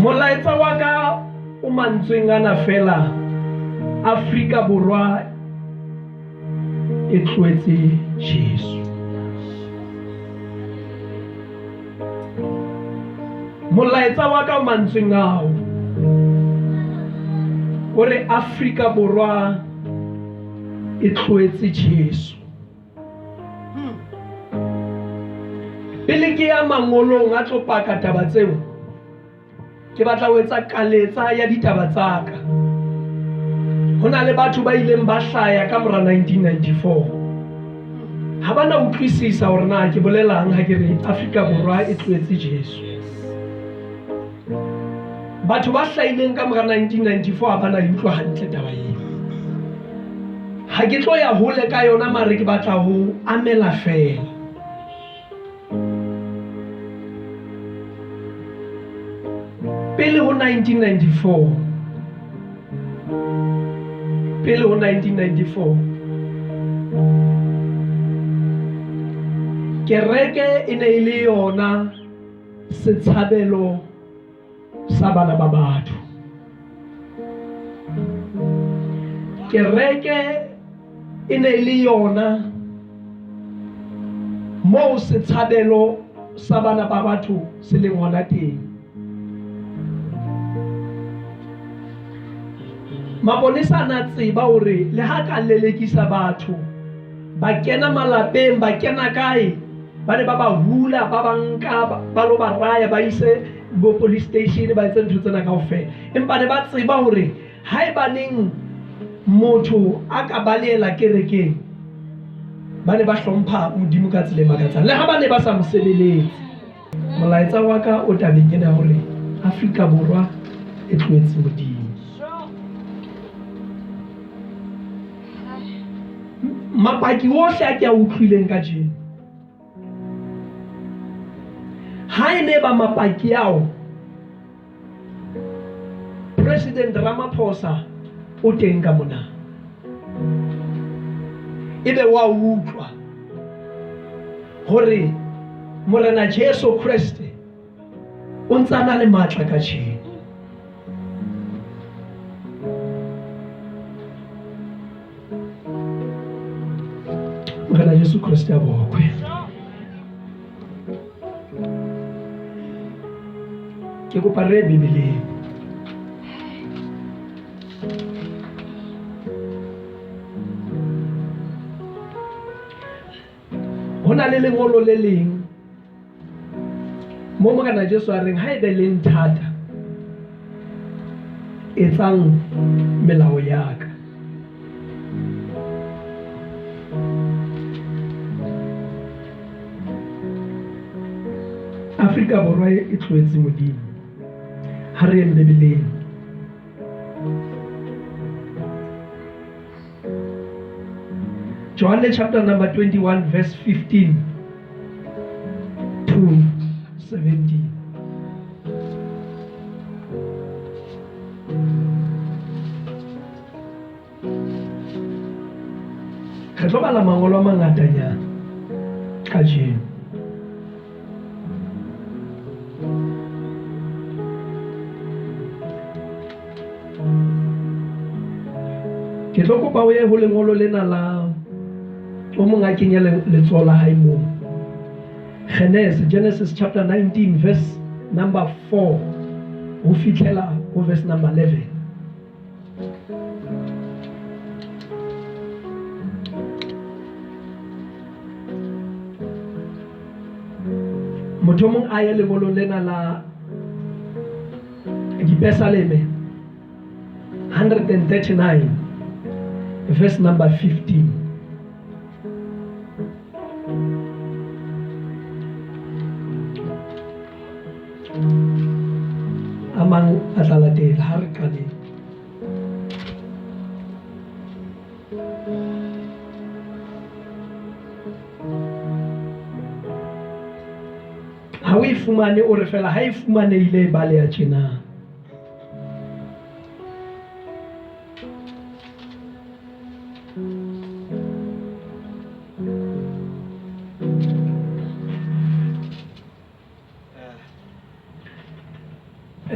Molaetsa wa ka o mantsweng ana feela, Afrika Borwa e tlohetse Jesu. Molaetsa wa ka o mantsweng ao o re Afrika Borwa e tlohetse Jesu. Pele ke ya mangolong a tlo paka taba tseo, ke batla ho etsa kaletsa ya ditaba tsa ka. Ho na le batho ba ileng ba hlaya ka mora 1994. Ha ba na utlwisisa hore na ke bolelang ha ke re Afrika Borwa e tlohetse Jesu. Batho ba hlahileng ka mora 1994 ha ba na e utlwa hantle taba eo. Ha ke tlo ya hole ka yona mare ke batla ho amela feela. Pele ho 1994, pele ho 1994, kereke e ne e le yona setshabelo sa bana ba batho. Kereke e ne e le yona moo setshabelo sa bana ba batho se leng hona teng. Maponesa a na tseba hore le ha ka lelekisa batho ba kena malapeng ba kena kae ba ne ba ba hula ba ba nka ba lo ba raya ba ise bo police station ba etse ntho tsena kaofela empa ne ba tseba hore haebaneng motho a ka balehela kerekeng ba ne ba hlompha Modimo ka tsela e makatsang le ha ba ne ba sa mo sebeletse. Molaetsa wa ka o tabeng ena ya hore Afrika Borwa e tlohetse Modimo. Mapaki ohle a ke a utlwileng kajeno ha e ne ba mapaki ao President Ramaphosa o teng ka mona ebe wa utlwa hore Morena Jesu Kreste o ntse a na le matla kajeno. Morena Jesu Kreste a bokwe. Ke kopa re Bibeleng. Ho na le lengolo le leng mo Morena Jesu a reng haebe le nthata etsang melao ya ka. Afrika Borwa e tlohetse Modimo. Ha re yeng Bibeleng. Johanne chapter number 21 verse 15 to 17. Re tlo bala mangolo a mangatanyana kajeno. Ke tlo kopa o ye ho lengolo lena la o mong a kenye letsoho la hae moo. Genesis, Genesis chapter 19 verse number 4 ho fihlela ho verse number 11. Motho o mong a ye lengolong lena la Dipesaleme 139 verse number 15. A mang a tla latela ha re qaleng. Ha o e fumane o re fela ha e fumanehile e baleha tjena.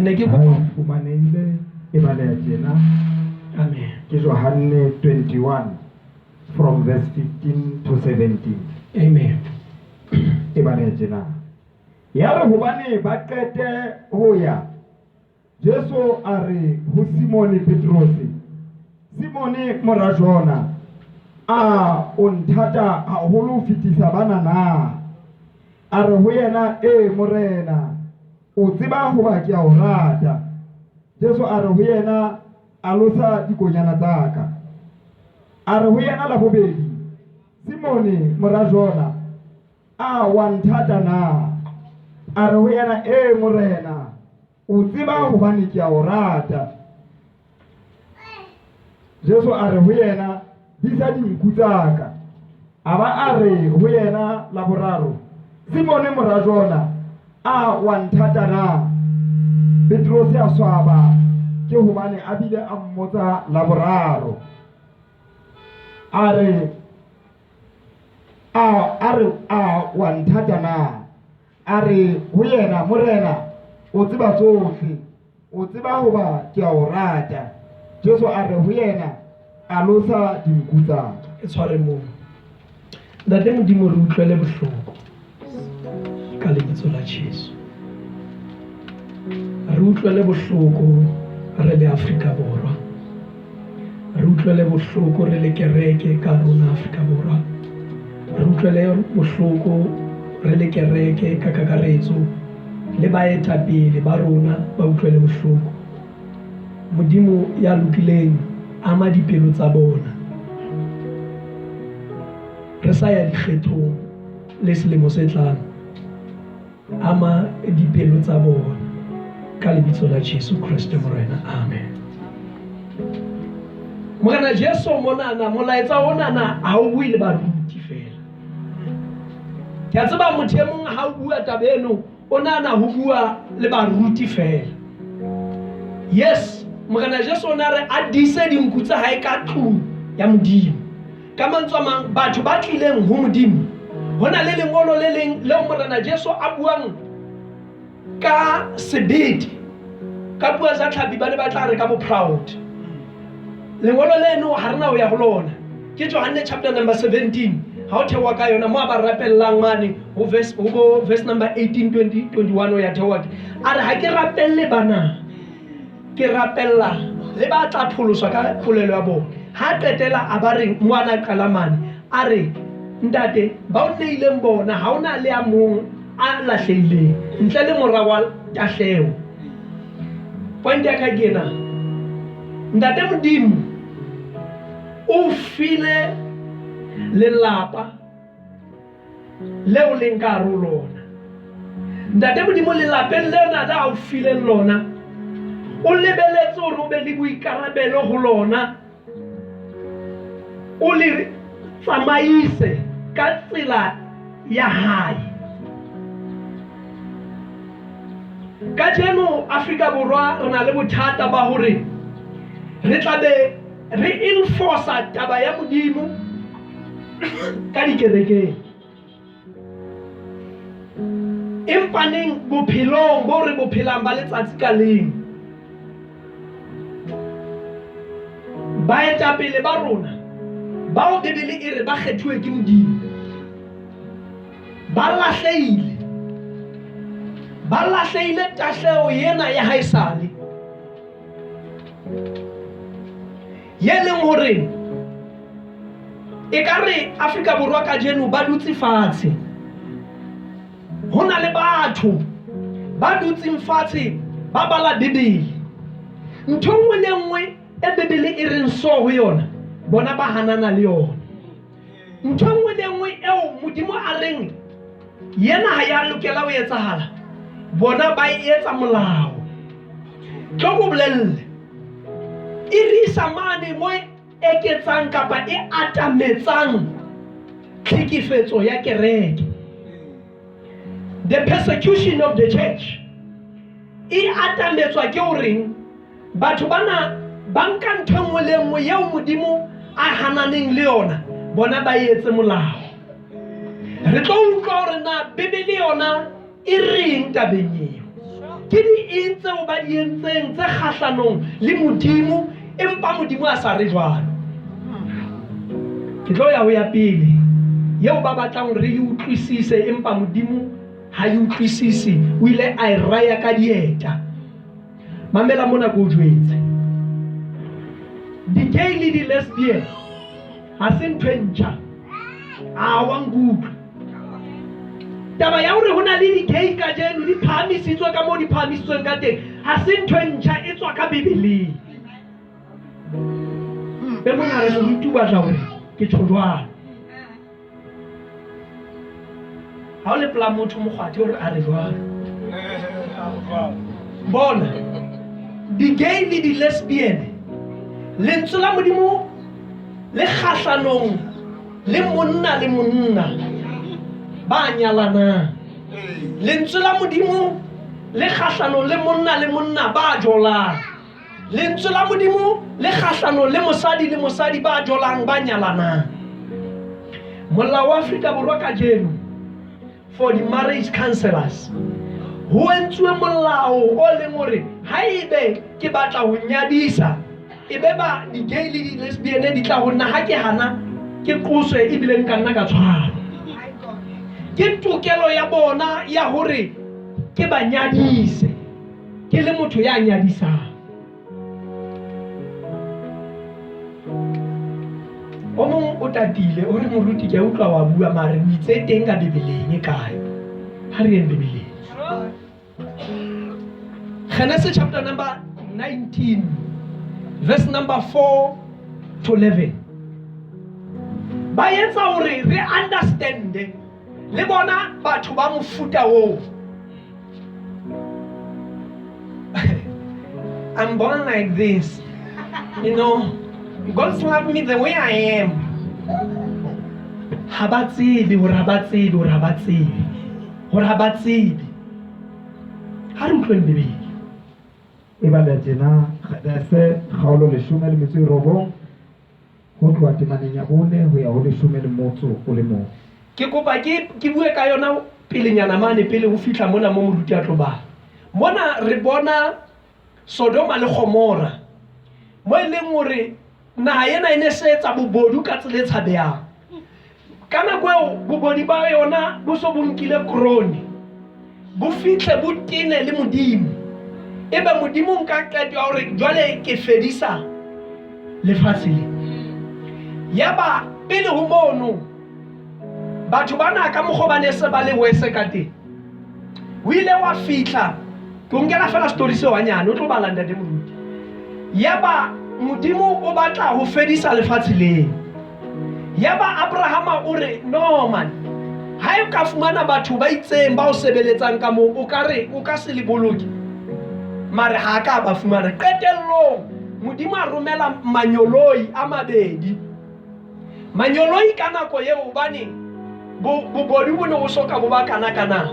Ne ke Ha e fumanehile e baleha tjena. Amen. Ke Johanne 21 from verse 15 to 17. Amen. E baleha tjena. Ya re hobane ba qete ho ya, Jesu a re ho Simone Petrose, Simone mora Jona, a o nthata haholo ho fetisa bana na? A re ho yena, E Morena, o tseba hoba ke a o rata. Jesu a re ho yena, Alosa dikonyana tsa ka. A re ho yena la bobedi, Simone mora Jona, a wa nthata na? A re ho yena, E Morena, o tseba hobane ke a o rata. Jesu a re ho yena, Disa dinku tsa ka. A ba a re ho yena la boraro, Simone mora Jona, a wa nthata na? Petrose a swaba ke hobane a bile a mmotsa la boraro. A re a re a wa nthata na? A re ho yena, Morena, o tseba tsohle, o tseba hoba ke a o rata. Jesu a re ho yena, Alosa dinku tsa ka. E tshware moo. Ntate Modimo, re utlwele bohloko ka lebitso la Jesu. Re utlwele bohloko re le Afrika Borwa. Re utlwele bohloko re le kereke ka rona Afrika Borwa. Re utlwele bohloko re le kereke ka kakaretso le baetapele ba rona ba utlwele bohloko. Modimo ya lokileng, ama dipelo tsa bona. Re sa ya dikgethong le selemo se tlang. Ama dipelo tsa bona ka lebitso la Jesu Kriste Morena. Amen. Morena Jesu monana molaetsa onana ha o bue le baruti fela. Ke a tseba motho e mong ha o bua taba eno o nahana ho bua le baruti fela. Yes, Morena Jesu o ne a re a dise dinku tsa hae ka tlung ya Modimo. Ka mantswe a mang, batho ba tlileng ho Modimo. Ho na le lengolo le leng leo Morena Jesu a buang ka sebete. Ka puo tsa tlhapi ba ne ba tla re ka bo proud. Lengolo leno ha re na ho ya ho lona. Ke Johanne chapter number 17. Ha o theoha ka yona mo a ba rapellang mane ho verse ho bo verse number 18 20 21 o ya theoha. A re ha ke rapelle bana. Ke rapella le ba tla pholoswa ka polelo ya bona. Ha qetela a ba reng mo ana qala mane a re ntate ba o neileng bona ha ona le a mong a lahlehileng ntle le mora wa tahleho. Point ya ka ke ena. Ntate Modimo o file lelapa leo leng ka hare ho lona. Ntate Modimo lelapeng lena le a o fileng lona, o lebeletse hore o be le boikarabelo ho lona, o le tsamaise ka tsela ya hae. Kajeno Afrika Borwa re na le bothata ba hore re tla be re enforcer taba ya Modimo ka dikerekeng. Empaneng bophelong bo re bo phelang ba letsatsi ka leng, baetapele ba rona bao Bibele e re ba kgethuwe ke Modimo ba lahlehile, ba lahlehile tahleho ena ya haesale ye leng hore e ka re Afrika Borwa kajeno ba dutse fatshe. Ho na le batho ba dutseng fatshe ba bala Bibele. Ntho nngwe le nngwe e Bibele e reng so ho yona, bona ba hanana le yona. Ntho nngwe le nngwe eo Modimo a reng yena ha ya lokela ho etsahala, bona ba e etsa molao. Tlo ko bolelle, e re isa mane mo e eketsang kapa e atametsang tlhekefetso ya kereke. The persecution of the church e atametswa ke horeng batho bana ba nka ntho e nngwe le e nngwe eo Modimo a hananeng le yona, bona ba e etse molao. Re tlo utlwa hore na Bibele yona e reng tabeng eo. Ke di eng tseo ba di entseng tse kgahlanong le Modimo, empa Modimo a sa re jwalo? Ke tlo ya ho ya pele eo ba batlang hore re e utlwisise, empa Modimo ha e utlwisise, o ile a e raya ka dieta. Mamela mona ke o jwetse. Di-gay le di-lesbian ha se ntho e ntjha. A wa nkutlwa. Taba ya hore ho na le di-gay kajeno di phahamisitswe ka moo di phahamisitsweng ka teng ha se ntho e ntjha, e tswa ka Bibeleng. E mong a re moruti o batla hore ke tjho jwalo. Ha o le pela motho mokgwathi o re a re jwalo. Bona di-gay le di-lesbian, lentswe la Modimo le kgahlanong le monna le monna ba nyalanang. Lentswe la Modimo le kgahlanong le monna le monna ba jolang. Lentswe la Modimo le kgahlanong le mosadi le mosadi ba jolang ba nyalanang. Molao wa Afrika Borwa kajeno for di-marriage counselors ho entsuwe molao o leng hore haebe ke batla ho nyadisa e be ba di-gay le di-lesbian di tla ho nna, ha ke hana ke qoswe ebile nka nna ka tshwarwa. Ke tokelo ya bona ya hore ke ba nyadise ke le motho ya nyadisang. O mong o tatile o re moruti ke a utlwa wa bua mare o itse teng ka Bibeleng e kae? Ha re yeng Bibeleng. Genesis chapter number 19 verse number 4 to 11. Ba etsa hore re understande le bona batho ba mofuta oo. I'm born like this. You know, God's love me the way I am. Ha ba tsebe hore ha ba tsebe hore ha ba tsebe hore ha ba tsebe. Ha re utlweng Bibele. E bala tjena Genese kgaolo 19 ho tloha temaneng ya 4 ho ya ho 11. Ke kopa ke ke bue ka yona pelenyana mane pele ho fihla mona mo moruti a tlo bala. Mona re bona Sodoma le Gomora mo e leng hore naha ena e ne se etsa bobodu ka tsela e tshabehang. Ka nako eo bobodi ba yona bo so bo nkile krone, bo fihle bo tene le Modimo. Ebe Modimo nka qeto ya hore jwale ke fedisa lefatshe le. Yaba pele ho mono batho bana ka mokgwa ba ne se ba le wese ka teng, o ile wa fihla ke o nkela fela story seo hanyane o tlo bala ntate moruti. Yaba Modimo o batla ho fedisa lefatshe leo. Yaba Abrahama o re no man, ha e ka fumana batho ba itseng ba o sebeletsang ka moo o ka re o ka se le boloke, mare ha ka ba fumana. Qetellong Modimo a romela manyoloi a mabedi. Manyoloi ka nako eo hobane bobodu bo ne bo soka bo ba kana kana,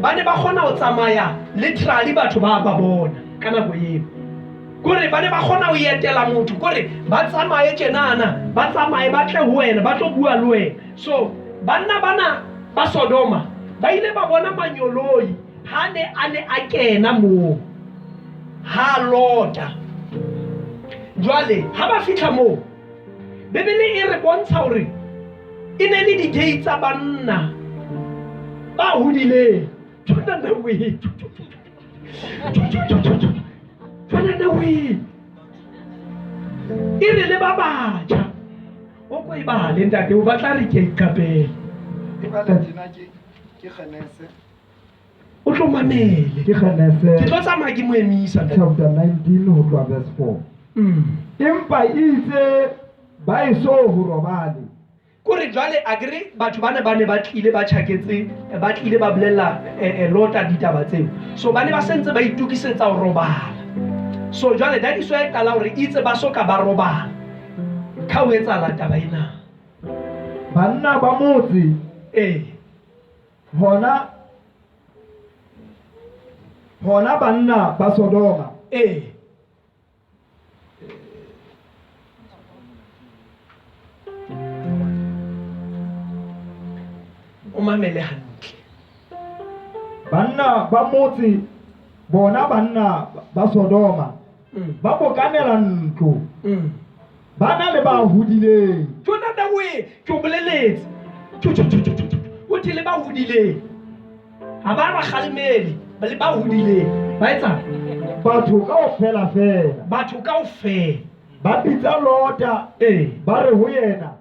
ba ne ba kgona ho tsamaya literally batho ba ba bona ka nako eo. Kore ba ne ba kgona ho etela motho, kore ba tsamaye tjenana, ba tsamaye ba tle ho wena, ba tlo bua le wena. So banna bana ba Sodoma ba ile ba bona manyoloi ha ne a ne a kena moo ha Lota. Jwale ha ba fihla moo, Bibele e re bontsha hore e ne le di-gay tsa banna ba hodileng. Tshwanana we. Tshwanana we. E re le ba batjha. O ko e bale ntate, o batla re ke iqapele. E bala tjena ke Genese. O tlo mamele. Ke Genese. Ke tlo tsamaya ke mo emisa. Chapter 19 ho tloha verse 4. Empa itse ba eso ho robale. Kore jwale akere batho bana ba ne ba tlile ba tjhaketse, ba tlile ba bolella Lota ditaba tseo. So ba ne ba sentse ba itokisetsa ho robala. So jwale dadiso ya qala hore itse ba soka ba robala. Kha ho etsahala taba ena. Banna ba motse hona banna ba Sodoma. O mamele hantle. Banna ba motse Bona banna ba Sodoma ba bokanela ntlo, ba na le ba hodileng. Ke nna we ke o boleletse. Tjo, tjo, tjo, tjo, tjo, tjo. O thele ba hodileng. Ha ba ba kgalemele, ba le ba hodileng. Ba etsang? Batho kaofela fela. Batho kaofela. Ba bitsa Lota, ba re ho yena,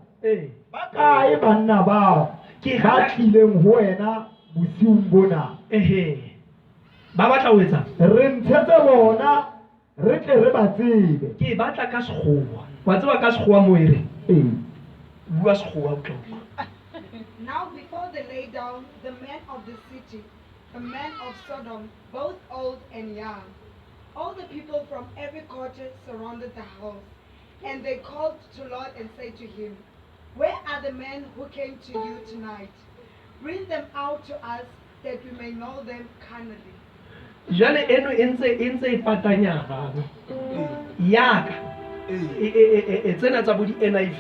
ba kae banna bao Ke ba tlileng ho wena bosiung bona? Ehe. Ba batla ho etsang? Re ntshetse bona, re tle re ba tsebe. Ke e batla ka Sekgowa. Wa tseba ka Sekgowa moo e reng? Ee. Bua Sekgowa o tla utlwa. Now before they lay down, the men of the city, the men of Sodom, both old and young, all the people from every quarter surrounded the house. And they called to Lot and said to him, Where are the men who came to you tonight? Bring them out to us that we may know them carnally. Jwale eno e ntse e ntse e patanya bana. Yaka. E tsena tsa bo di NIV.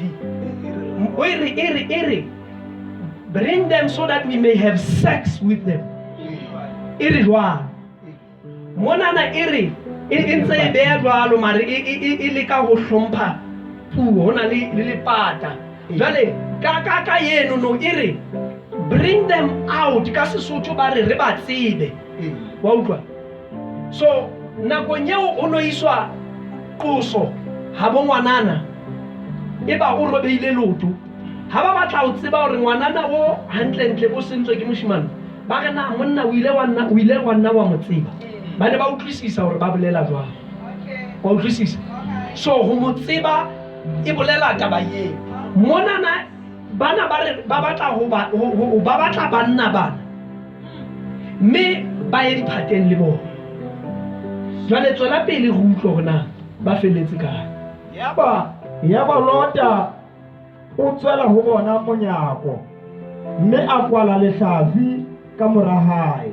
O e re e re e re bring them so that we may have sex with them. E re jwalo. Monana e re e ntse e beha jwalo mare e leka ho hlompha puo ho na le le lepata. Jwale ka ka ka eno no e re bring them out ka Sesotho ba re re ba tsebe. Wa utlwa? So nakong eo o no iswa qoso ha bo ngwanana e ba o robeile leoto. Ha ba batla ho tseba hore ngwanana o hantlentle o sentswe ke moshemane, ba re na monna o ile wa nna o ile wa nna wa mo tseba. Ba ne ba utlwisisa hore ba bolela jwang. Wa utlwisisa? So ho mo tseba e bolela taba eo. Monana bana ba re ba batla ho ba ho ba batla banna bana. Mme ba ye diphateng le bona. Jwale tswela pele re utlwe hore na ba felletse kae. Yaba Lota o tswela ho bona monyako, mme a kwala lehlafi ka mora hae.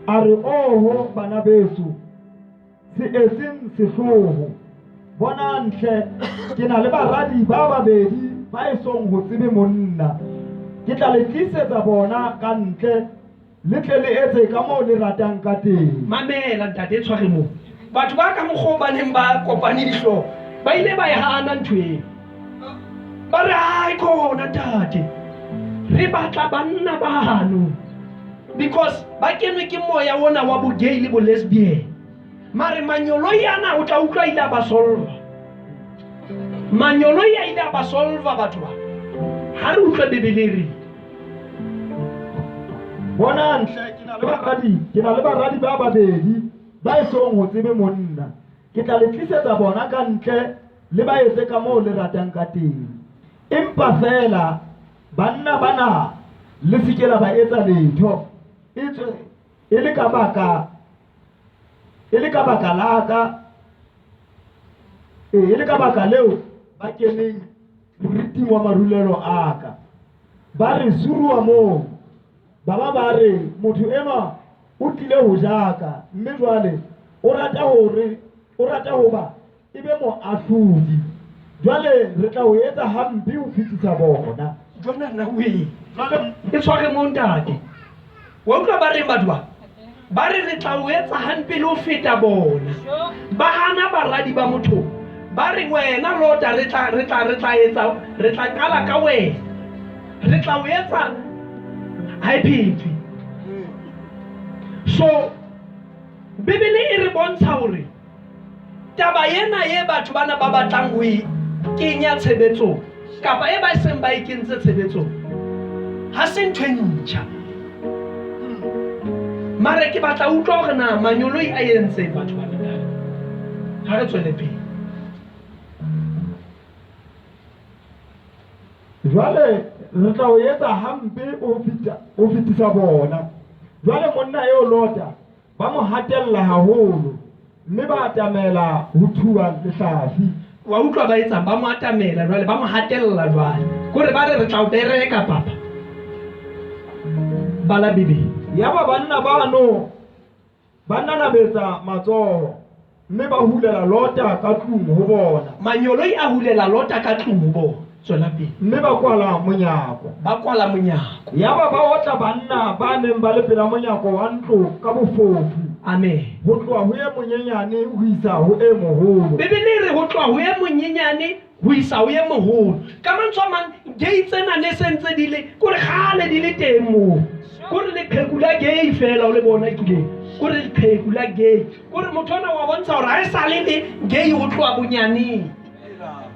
A re, oho bana beso, se etseng sehloho. Bonang hle, ke na le baradi ba babedi ba esong ho tsebe monna. Ke tla le tlisetsa bona ka ntle, le tle le etse ka moo le ratang ka teng. Mamela ntate e tshware moo. Batho ba ka mokgwa o ba neng ba kopane dihlooho, ba ile ba e hana ntho eo. Ba re, hai khona ntate, re batla banna bano. Because ba kenwe ke moya ona wa bo gay le bo lesbian. Mare manyoloi ana o tla utlwa ile a ba solva. Manyoloi a ile a ba solva batho ba. Ha re utlwe Bibele e reng. Bonang hle, ke na le baradi ba babedi ba esong ho tsebe monna. Ke tla le tlisetsa bona ka ntle, le ba etse ka moo le ratang ka teng. Empa feela banna bana le se ke la ba etsa letho. Etswe e le ka baka la ka, e le ka baka leo ba keneng moriting wa marulelo a ka. Ba re suruwa moo, ba ba ba re motho enwa o tlile ho jaka, mme jwale o rata hoba e be moahlodi. Jwale re tla o etsa hampe ho fetisa bona. Jona na we. E tshware mo ntate. Wa utlwa ba reng batho ba? Ba re re tla o etsa hampe le ho feta bona. Ba hana baradi ba motho. Ba re wena Lota re tla etsa, re tla qala ka wena. Re tla o etsa ha e phethwe. So Bibele e re bontsha hore taba ena e batho bana ba batlang ho e kenya tshebetsong kapa e ba seng ba e kentse tshebetsong ha se ntho e ntjha. Mare ke batla utlwa hore na manyoloi a entseng batho bana na. Ha re tswele pele. Jwale re tla o etsa hampe o fetisa bona. Jwale monna eo Lota ba mo hatella haholo, mme ba atamela ho thuba lehlafi. Wa utlwa ba etsang, ba mo atamela jwale, ba mo hatella jwale. Kore ba re re tla o bereka papa. Bala Bibele. Yaba banna bano ba nanabetsa matsoho, mme ba hulela Lota ka tlung ho bona. Manyoloi a hulela Lota ka tlung ho bona. Tswela pele. Mme ba kwala monyako. Ba kwala monyako. Yaba ba otla banna ba neng ba le pela monyako wa ntlo ka bofofu. Amen. Ho tloha ho e monyenyane ho isa ho e moholo. Bibele e re ho tloha ho e monyenyane ho isa ho e moholo. Ka mantswe a mang, gay tsena ne se ntse di le kore kgale di le teng moo. Kore leqheku la gay fela o le bona kileng. Kore leqheku la gay. Kore motho ona wa bontsha hore ha e sale le gay ho tloha bonyaneng.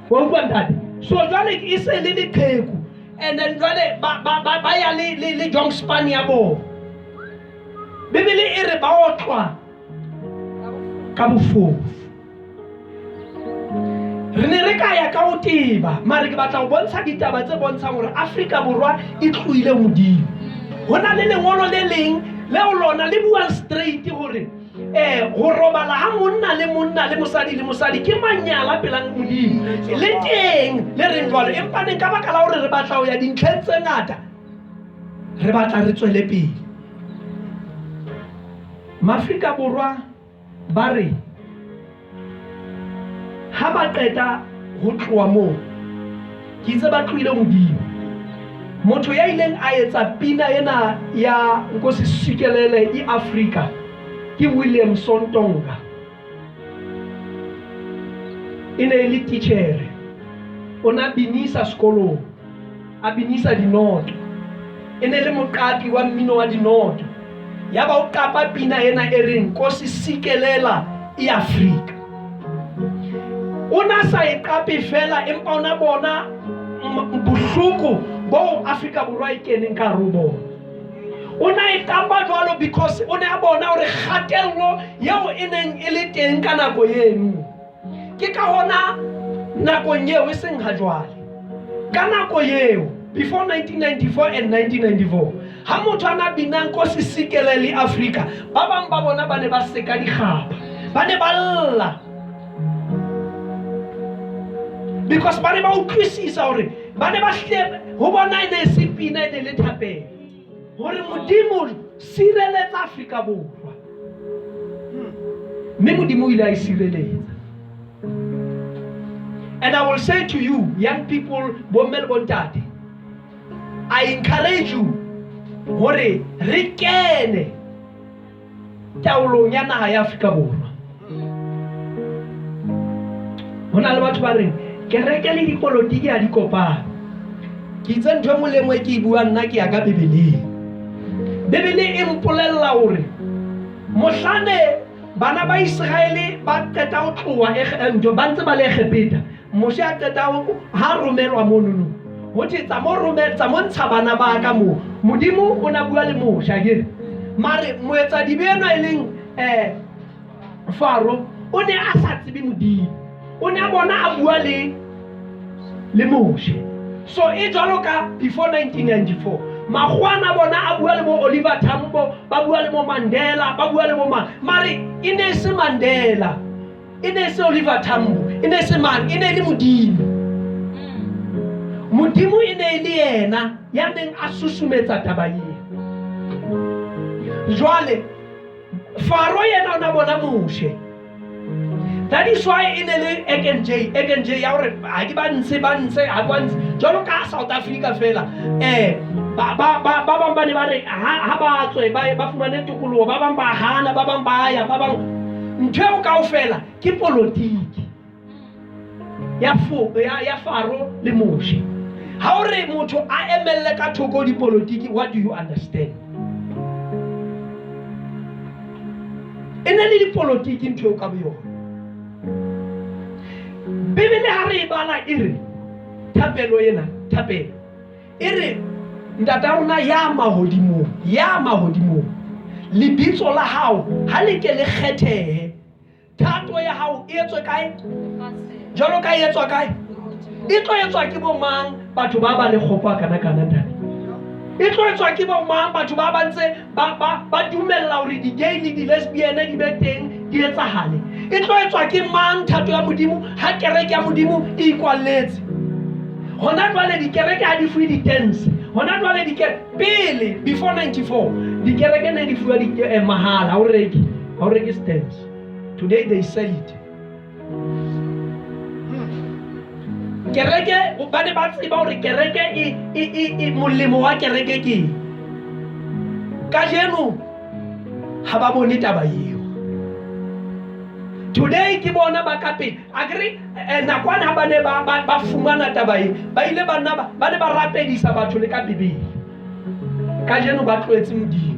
Wa utlwa ntate? So jwale e se le leqheku. And then jwale ba ya le Jongspan ya bona. Bibele e re ba otlwa ka bofofu. Re ne re ka ya ka ho teba, mare ke batla ho bontsha ditaba tse bontshang hore Afrika Borwa e tlohile hodimo. Ho na le lengolo le leng leo lona le buang straight hore ho robala ha monna le monna le mosadi le mosadi ke manyala pelang Modimo. Le teng le reng jwalo, empa neng ka baka la hore re batla ho ya dintlheng tse ngata, re batla re tswele pele. Maafrika Borwa ba re ha ba qeta ho tloha moo, ke itse ba tlohile Modimo. Motho ya ileng a etsa pina ena ya Nkosi Sikelele iAfrika ke William Sontonga. E ne e le titjhere. O na binisa sekolong, a binisa dinoto. E ne le moqapi wa mmino wa dinoto. Yaba o qapa pina ena e reng Nkosi Sikelela iAfrika. O na sa e qape fela, empa o na bona bohloko boo Afrika Borwa e keneng ka hare ho bona. O na e qapa jwalo because o ne a bona hore kgatello eo e neng e le teng ka nako eno. Ke ka hona nakong eo e seng ha jwale. Ka nako eo before 1994 and 1994 ha motho a na binang Nkosi Sikelele Afrika, ba bang ba bona ba ne ba seka dikgapha, ba ne ba lla because ba ne ba utlwisisa hore ba ne ba hle ho bona e ne e se pina, e ne le thapelo hore Modimo sireletsa Afrika Borwa. Mme Modimo o ile a e sireletsa. And I will say to you, young people, bomme le bontate, I encourage you hore re kene taolong ya naha ya Afrika Borwa. Ho na le batho ba reng kereke le dipolotiki ha di kopane. Ke itse ntho e nngwe le e nngwe ke e buang nna ke ya ka Bibeleng. Bibele e mpolella hore mohlane bana ba Iseraele ba qeta ho tloha ntho ba ntse ba le Egepeta, Moshe a qeta ha romelwa monono, ho thwe tsa mo romela, tsa mo ntsha bana ba ka moo. Modimo o na bua le Moshe akere, mare moetsadibe enwa e leng Faro o ne a sa tsebe Modimo, o ne a bona a bua le Moshe. So e jwalo ka before 1994 makgowa a bona a bua le bo Oliver Tambo, ba bua le bo Mandela, ba bua le bo mang, mare e ne e se Mandela, e ne e se Oliver Tambo, e ne e se mang, e ne e le Modimo. Modimo e ne e le yena ya neng a susumetsa taba eo. Jwale Faro yena o na bona Moshe. That is why e ne le Ekenj, Ekenj ya hore ha ke ba ntshe, ba ntshe, ha ke ba ntshe. Jwalo ka South Africa fela, ba bang ba ne ba re ha ba tswe, ba fumane tokoloho, ba bang ba hana, ba bang ba ya, ba bang. Ntho eo kaofela ke politiki ya ya Faro le Moshe. Ha o re motho a emelle ka thoko dipolitiki, what do you understand? E ne le dipolitiki ntho eo ka boyona. Bibele ha re e bala e re thapelo ena, thapelo e re Ntata rona ya mahodimong, ya mahodimong, lebitso la hao ha le ke le kgethehe, thato ya hao e etswe kae? Jwalo ka e etswa kae? E tlo etswa ke bo mang batho ba ba le kgopo a kana kana ntate? E tlo etswa ke bo mang batho ba ba ntse ba dumella hore di-gay le di-lesbian di be teng di etsahale? E tlo etswa ke mang thato ya Modimo ha kereke ya Modimo e ikwalletse? Hona jwale dikereke ha di fuwe di-tents. Hona jwale pele before 94 dikereke ne di fuwa mahala, ha o reke, ha o reke stands. Today they sell it. Kereke ba ne ba tseba hore kereke e molemo wa kereke ke eng. Kajeno ha ba bone taba eo. Today ke bona ba ka pele. Akere nakwana ha ba ne ba fumana taba e, ba ile ba nna ba ne ba rapedisa batho le ka Bibele. Kajeno ba tlohetse Modimo.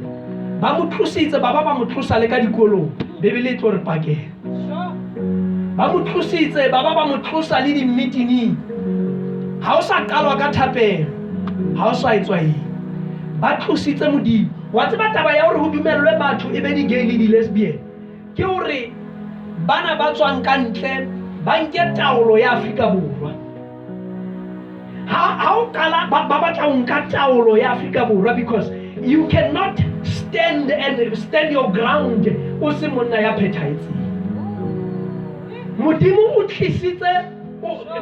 Ba mo tlositse, ba ba ba mo tlosa le ka dikolong. Bibele e tlo re pakela. Ba mo tlositse, ba ba ba mo tlosa le di-meeting-ing. Ha o sa qalwa ka thapelo, ha o sa etswa eng. Ba tlositse Modimo. Wa tseba taba ya hore ho dumellwe batho e be di-gay le di-lesbian ke hore bana ba tswang ka ntle ba nke taolo ya Afrika Borwa. Ha o qala ba batla ho nka taolo ya Afrika Borwa because you cannot stand and stand your ground o se monna ya phethahetseng. Modimo o tlisitse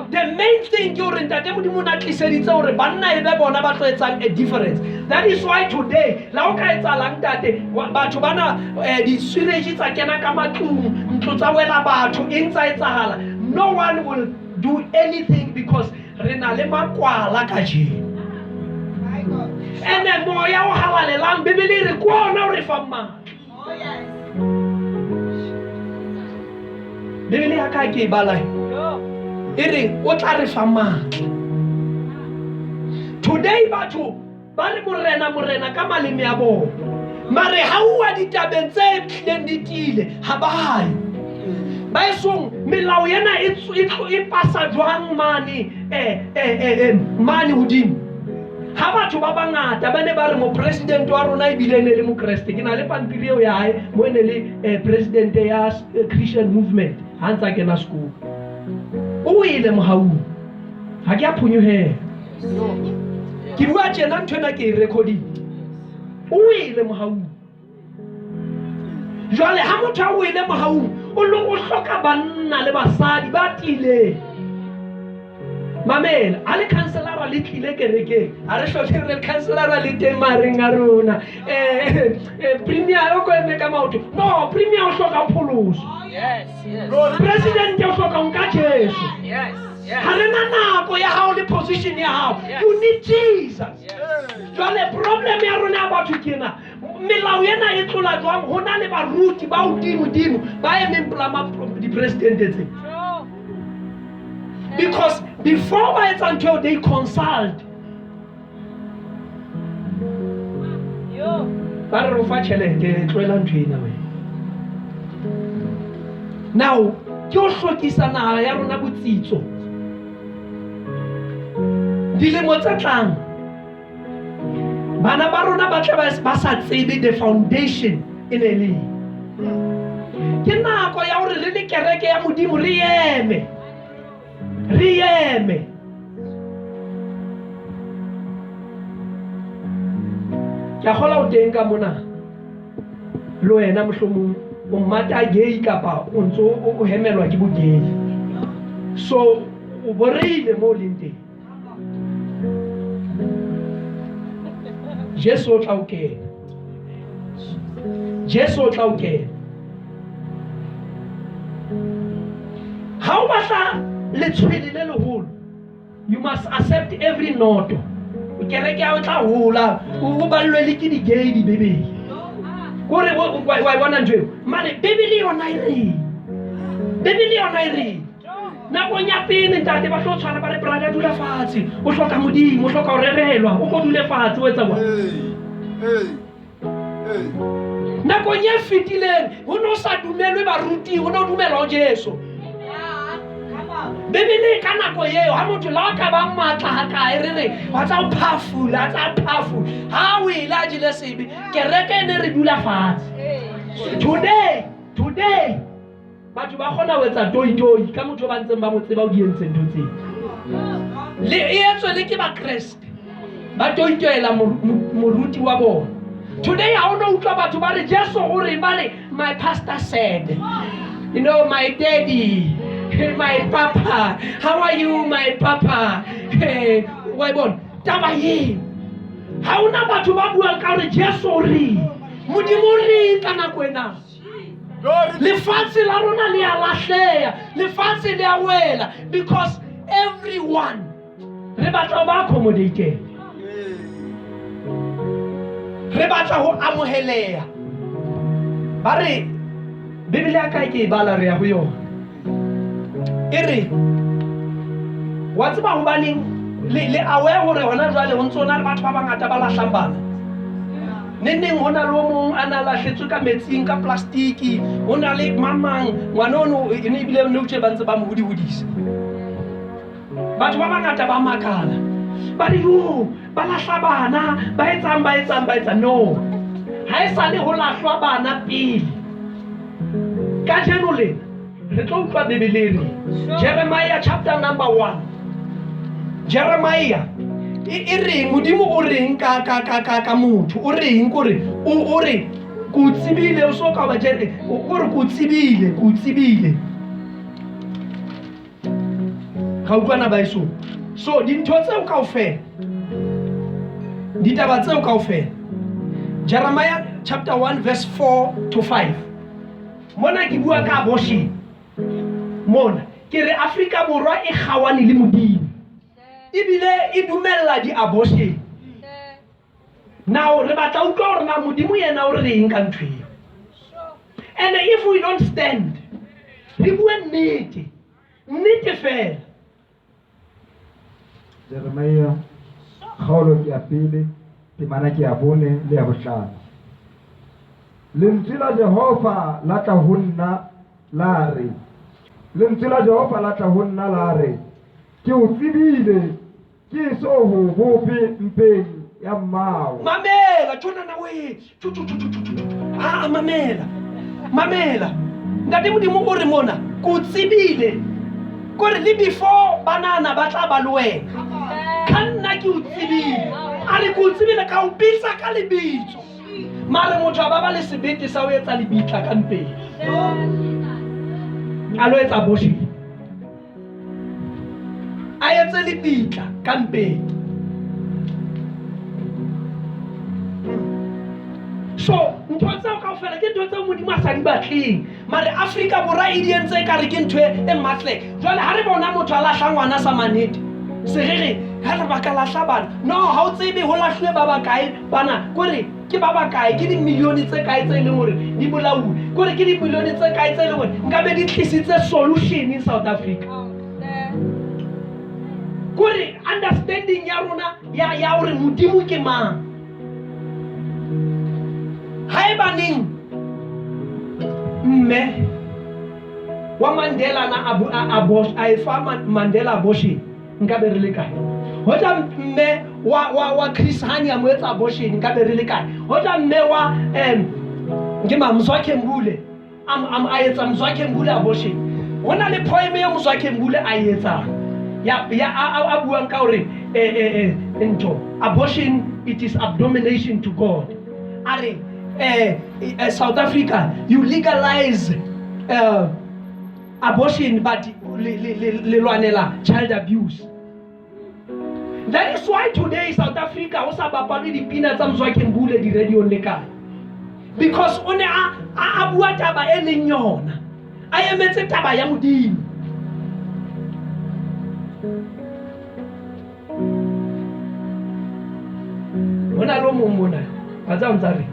the main thing ke hore ntate Modimo o na tliseditse hore banna e be bona ba tlo etsang a difference. That is why today la o ka etsahalang ntate, batho bana di-sewage tsa kena ka matlung, ntlo tsa wela batho, eng tsa etsahala. No one will do anything because re na le makwala kajeno. Ene moya o halalelang, Bibele e re ke ona o re fang matla. Bibele ya ka ke e bala e re o tla re fa matla. Today batho ba re morena morena ka maleme a bona, mare ha uwa ditabeng tse tlileng di tiile ha ba yo. Ba esong melao ena e pasa jwang mane mane hodimo? Ha batho ba bangata ba ne ba re mopresidente wa rona ebile e ne le mokreste, ke na le pampiri eo ya hae mo e ne le president ya Christian movement ha ntsa kena sekolo. O wele mohaung, ha ke a phonyohela. Ke bua tjena ntho ena ke e recordile. O wele mohaung. Jwale ha motho a wele mohaung, o lo o hloka banna le basadi ba tiileng. Mamela, ha le councilora le tlile kerekeng, ha re hloke re le councilora le teng mahareng a rona. Premier o ko eme ka maoto. No, premier o hloka pholoso. Yes, yes. President o hloka ho nka Jesu. Yes, yes. Ha re na nako ya hao le position ya hao. Yes. You need Jesus. Yes. Jwale problem ya rona ya batho ke ena. Melao ena e tlola jwang? Ho na le baruti ba hodimo-dimo ba emeng pela di-presidente tse. Because before ba etsa ntho eo, they consult. Ba re re o fa tjhelete, tlohela ntho ena wena. Now, ke ho hlokisa naha ya rona botsitso. Dilemo tse tlang, bana ba rona ba tla ba sa tsebe the foundation e ne le eng. Ke nako ya hore re le kereke ya Modimo re eme. Re eme. Ke a kgolwa o teng ka mona. Le wena mohlomong o mmata gay kapa o ntso o hemelwa ke bo gay. So o boreile mo o leng teng. Jesu o tla o kena. Jesu o tla o kena. Ha o batla letshwele le leholo, you must accept every noto. Kereke ya o tla hola, o ballwe le ke di-gay di-Bibele. Kore wa e bona ntho eo? Mare Bibele yona e reng? Bibele yona e reng? Nakong ya pele ntate ba tlo tshwana ba re brother dula fatshe, o hloka Modimo, o hloka ho rerelwa, o ko dule fatshe o etsa jwang? Nakong e fetileng ho no sa dumelwe baruti, ho no dumelwa ho Jesu. Bibele ka nako eo ha motho la ka ba matla ha kae re re wa tsa o phafula, tsa phafula. Ha o ile a jele sebe, kereke e ne re dula fatshe. Today, today batho ba kgona ho etsa toi-toi ka motho ba ntseng ba mo tseba o di entse ntho tseo. Le e etswe le ke Bakreste. Ba toitoela moruti wa bona. Today ha o no utlwa batho ba re Jesu o re ba re my pastor said. You know my daddy, my papa. How are you my papa? Hey, wa bona taba eo. Ha ona batho ba buang ka hore Jesu o re. Modimo o re ka nako ena. Lefatshe la rona le a lahleha, lefatshe le a wela because everyone re batla ho ba accommodated. Re batla ho amoheleha. Ba re Bibele ya ka ke e bala re ya ho yona. E re wa tseba hobaneng le aware hore hona jwale ho ntso na le batho ba bangata ba lahlang bana. Neng neng ho na le o mong a na lahletswe ka metsing ka plastiki, ho na le mamang ngwana ono e ne ebile ne tje ba ntse ba mo hodihodisa. Batho ba bangata ba makala. Ba re yo, ba lahla bana, ba etsang ba etsang ba etsang. No. Ha e sale ho lahlwa bana pele. Kajeno lena re tlo utlwa Bibele e reng. Jeremiah chapter number 1. Jeremiah e reng Modimo o reng ka ka ka ka ka motho o reng kore o re ke o tsebile o so ka ba Jere o re ke o tsebile ke o tsebile ga utlwana baeso. So dintho tseo kaofela, ditaba tseo kaofela, Jeremiah chapter 1 verse 4 to 5. Mona ke bua ka abortion. Mona ke re Afrika Borwa e kgawane le Modimo, ebile e dumella di-abortion. Now re batla utlwa hore na Modimo yena o reng ka ntho eo. And if we don't stand, re bue nnete, nnete fela. Jeremiah kgaolo ke ya pele, temana ke ya bone le ya bohlano. Lentswe la Jehova la tla ho nna la re, lentswe la Jehova la tla ho nna la re, ke o tsebile ke so ho bope mpeng ya mmao. Mamela tjhonana we, tjho tjho tjho tjho tjho. Ah, mamela. Mamela. Ntate Modimo o re mona, ke o tsebile. Kore le before banana ba tla ba le wena. Ka nna ke o tsebile. A re ke o tsebile ka o bitsa ka lebitso. Mare motho a ba ba le sebete sa ho etsa lebitla ka mpeng. A lo etsa abortion. A etse lebitla ka mpeng. So ntho tseo kaofela ke ntho tseo Modimo a sa di batleng. Mare Afrika Borwa e di entse ekare ke ntho e matle. Jwale ha re bona motho a lahla ngwana sa manete, se re re ha re baka lahla bana. No, ha o tsebe ho lahluwe ba bakae bana. Kore ke ba bakae, ke dimilione tse kae tse leng hore di bolauwe. Kore ke dimilione tse kae tse leng hore nkabe di tlisitse solution in South Africa. Kore understanding ya rona ya hore Modimo ke mang. Haebaneng mme wa Mandela na a e fa Mandela abortion, nka be re le kae? Hoja mme wa Chris Hani a mo etsa abortion, nka be re le kae? Hoja mme wa ke mang, Mzwakhe Mbule a etsa Mzwakhe Mbule abortion. Ho na le poem eo Mzwakhe Mbule a e etsang ya a buang ka hore ntho abortion, it is abomination to God. A re South Africa, you legalize abortion but le lwanela child abuse. That is why today South Africa ho sa bapalwe dipina tsa Mzwakhe Mbule di-radio le kae. Because o ne a bua taba e leng yona. A emetse taba ya Modimo. Ho na le o mong mona, wa tseba o ntsa re,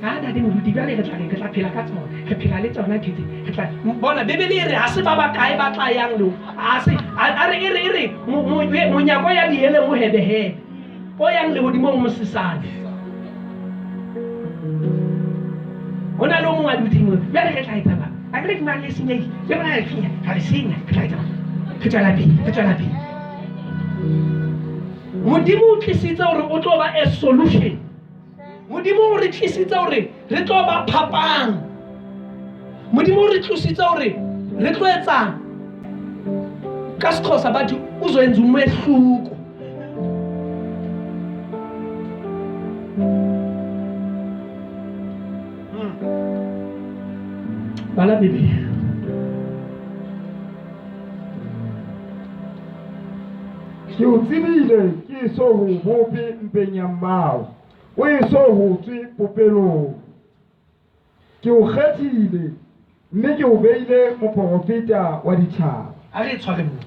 ha ntate moruti jwale re tla reng, re tla phela ka tsona, re phela le tsona ntho tse, re tla bona. Bibele e re ha se ba bakae ba tla yang le ha se a re e re e re monyako ya diheleng o hebehebe, o yang lehodimong mosesane. Ho na le o mong a dutseng moo, jwale re tla etsa bang? A re mang le senyehile, le rona re senya, ra le senya, re tla etsa bang? Re tswela pele, re tswela pele. Modimo o tlisitse hore o tlo ba a solution. Modimo o re tlisitse hore re tlo ba phapang. Modimo o re tlositse hore re tlo etsang? Ka Sexhosa bathi uzoyenza umehluko. Bala Bibele. Ke o tsebile ke so ho bope mpeng ya mmao, o e so ho tswe popelong. Ke o kgethile mme ke o beile moporofeta wa ditjhaba. A re tshware moo.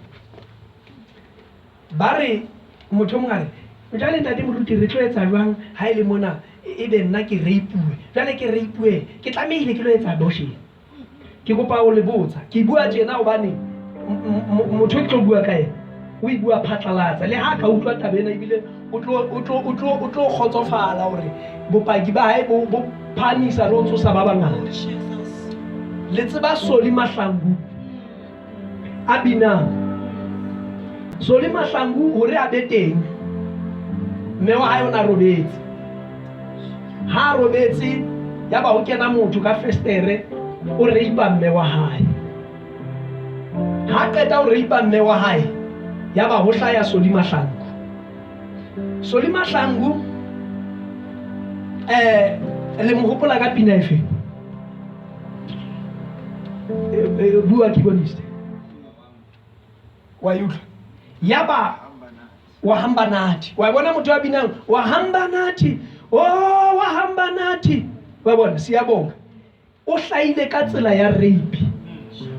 Ba re motho o mong a re, jwale ntate moruti re tlo etsa jwang ha e le mona e be nna ke rape-uwe? Jwale ke rape-uwe, ke tlamehile ke lo etsa abortion. Ke kopa ho le botsa. Ke bua tjena hobane motho e ke tlo bua ka yena o e bua phatlalatsa. Le ha ka utlwa taba ena ebile o tlo kgotsofala hore bopaki ba hae bo phahamisa le ho tsosa ba bangata. Le tseba Solly Mahlangu a binang. Solly Mahlangu hore a be teng, mme wa hae o na robetse. Ha a robetse ya ba ho kena motho ka festere o reipa mme wa hae. Ha qeta ho reipa mme wa hae ya ba ho hlaya Solly Mahlangu. Solly Mahlangu le mo hopola ka pina efe? Bua keyboardist. Wa e utlwa? Ya ba wa hamba nathi. Wa bona motho a binang wa hamba nathi. Oh, wa hamba nathi. Wa bona siyabonga. O hlahile ka tsela ya rape.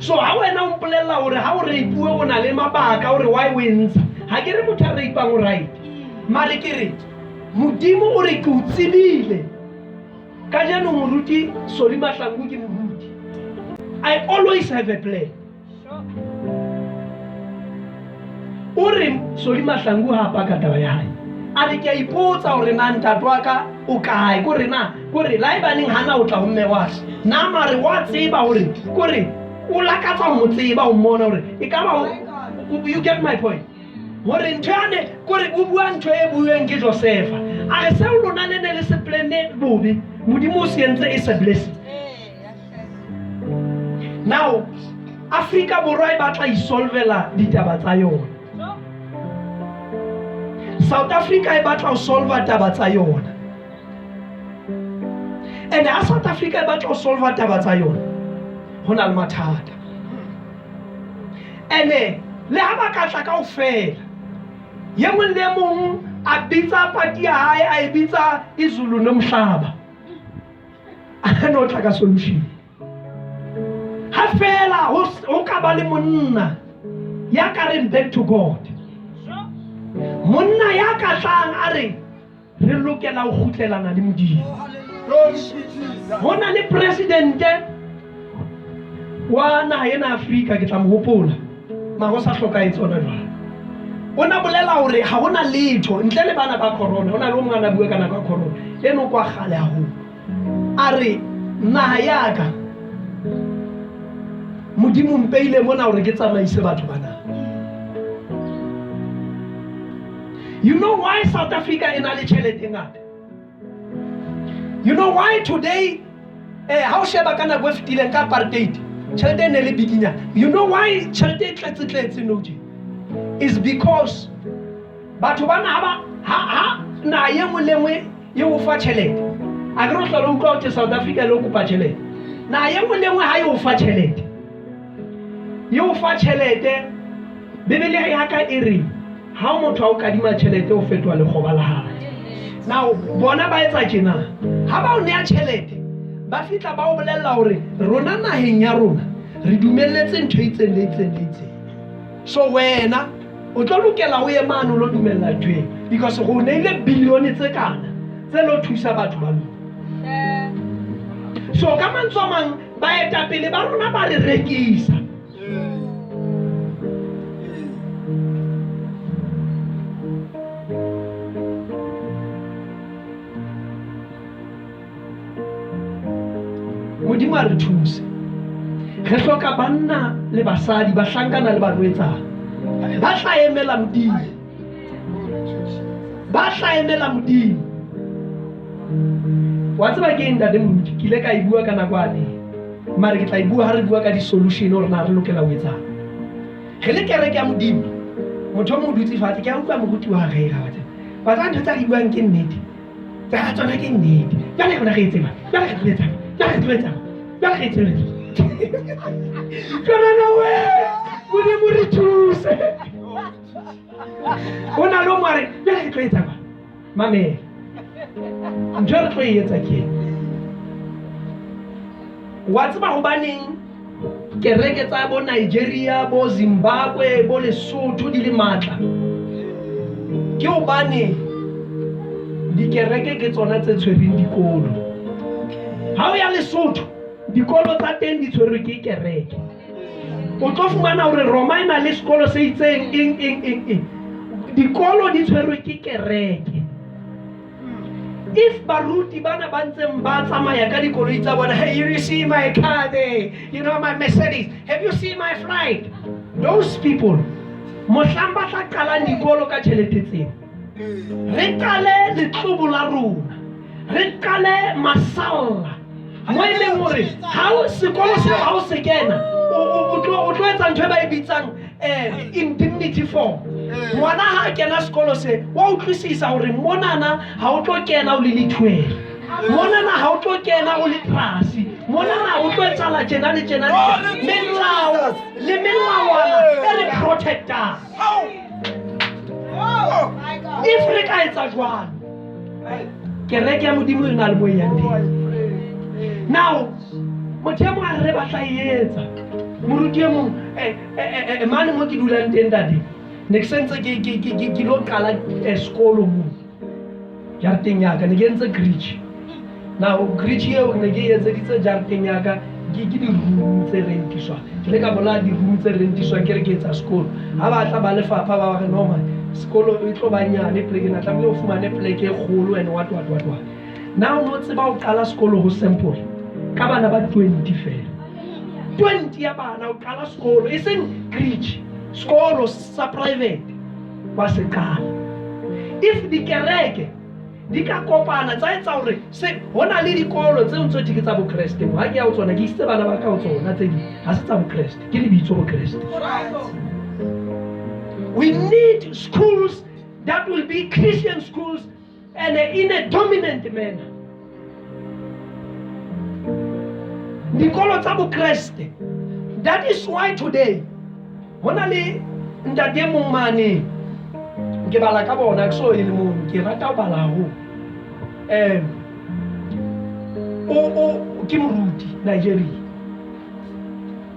So ha wena o mpolella hore ha o rape-uwe o na le mabaka hore why o e ntsha. Ha ke re motho a rape-ang o right. Mare ke re Modimo o re ke o tsebile. Kajeno moruti Solly Mahlangu ke moruti. I always have a plan. O re Solly Mahlangu ha paka taba ya hae. A re ke a ipotsa hore na ntate wa ka o kae, kore na kore la ebaneng hana o tla ho mme wa ka. Na mare wa tseba hore kore o lakatsa ho mo tseba ho mmona hore e ka ba you get my point. Hore ntho yane kore o bua ntho e bueng ke Josefa. A re seo lona le ne le se plane bobe, Modimo o se entse e se blessing. Now Afrika Borwa e batla isolvela ditaba tsa yona. South Africa e batla ho solva taba tsa yona. And ha South Africa e batla ho solva taba tsa yona, ho na le mathata. Ene le ha ba ka tla kaofela, ye mong le mong a bitsa party ya hae, a e bitsa izulu nomhlaba, a no tla ka solution. Ha fela ho ka ba le monna ya ka reng back to God, monna ya ka tlang a re re lokela ho kgutlelana le Modimo. Ho na le presidente wa naha ena Afrika, ke tla mo hopola mara o sa hlokahetse hona jwale. O na bolela hore ha hona letho ntle le bana ba corona. Ho na le o mong a na bua ka nako ya corona eno kwa kgale haholo, a re naha ya ka Modimo mpeile mona hore ke tsamaise batho bana. You know why South Africa e na le tjhelete e ngata? You know why today ha o sheba ka nako e fetileng ka apartheid tjhelete e ne le bikinyana. You know why tjhelete e tletse tletse nou tje? Is because batho bana ha ha naha e nngwe le nngwe e o fa tjhelete. A ke re o hlola utlwa ho thwe South Africa e lo kopa tjhelete. Naha e nngwe le nngwe ha e o fa tjhelete, e o fa tjhelete, Bibele ya ka e re ha motho a o kadima tjhelete o fetoha lekgoba la hae. Now bona ba etsa tjena, ha ba o nea tjhelete ba fihla ba o bolella hore rona naheng ya rona re dumelletse ntho e itseng le itseng le itseng. So wena o tlo lokela o ye mane o lo dumella ntho eo because go neile billion tse kana tse lo thusa batho ba lona. So ka mantswe a mang baetapele ba rona ba re rekisa. Modimo a re thuse. Re hloka banna le basadi, bahlankana le barwetsana ba tla emela Modimo, ba tla emela Modimo. Wa tseba ke eng ntate moruti, ke ile ka e bua ka nako ane, mare ke tla e bua ha re bua ka di-solution hore na re lokela ho etsang. Re le kereke ya Modimo, motho o mong o dutse fatshe, ke a utlwa moruti wa rera wa tseba. Wa tseba ntho tsa re buang ke nnete, tsa tsona ke nnete. Jwale rona re e tseba, jwale re tlo etsang, jwale re tlo etsang, jwale re tlo etsang. Jwale we, Modimo re thuse. O na le o mong a re, jwale re tlo etsang. Mamela, ntho e re tlo e etsa ke ena. Wa tseba hobaneng kereke tsa bo Nigeria, bo Zimbabwe, bo Lesotho di le matla? Ke hobane dikereke ke tsona tse tshwereng dikolo. Ha o ya Lesotho, Dikolo tsa teng di tshwerwe ke kereke. O tlo fumana hore Roma e na le sekolo se itseng eng eng eng eng. Dikolo di tshwerwe ke kereke. If baruti bana ba ntseng ba tsamaya ka dikoloi tsa bona, hey, you see my car there, you know my Mercedes, have you seen my flight? Those people, mohlang ba tla qalang dikolo ka tjhelete tseo, re qale letlobo la rona, re qale masalla mo e leng hore ha o sekolo seo ha o se kena o tlo etsa ntho e ba e bitsang indemnity form. Ngwana ha a kena sekolo se wa utlwisisa hore monana ha o tlo kena o le lethwele, monana ha o tlo kena o le trasi, monana o tlo etsahala tjena le tjena le tjena. Melao le melawana e re protectang. If re ka etsa jwalo, kereke ya Modimo e na le mo e yang teng. Now motho e mong a re batla e etsa, moruti e mong mane mo ke dulang teng ntate, ne ke sentse ke lo qala sekolo moo jareteng ya ka, ne ke entse creche. Now creche eo ne ke e etseditse jareteng ya ka, ke di-room tse rentiswang. Ke le ka bolaya di-room tse rentiswang, ke re ke etsa sekolo. Ha ba tla ba lefapha ba re no man, sekolo e tlo ba nyane poleke ena, tlamehile o fumane poleke e kgolo and what what what what. Now no tseba ho qala sekolo ho simple ka bana ba 20 fela. 20 ya bana o qala sekolo, e seng creche, sekolo sa private wa se qala. If dikereke di ka kopana tsa etsa hore se ho na le dikolo tseo ntse ke tsa Bokreste mo, ha ke ya ho tsona, ke isitse bana ba ka ho tsona, tse ding ha se tsa Bokreste, ke lebitso Bokreste. We need schools that will be Christian schools and in a dominant manner. Dikolo tsa Bokreste. That is why today ho na le ntate mong mane, ke bala ka bona, ke so e le mong, ke rata ho bala haholo. O ke moruti Nigeria.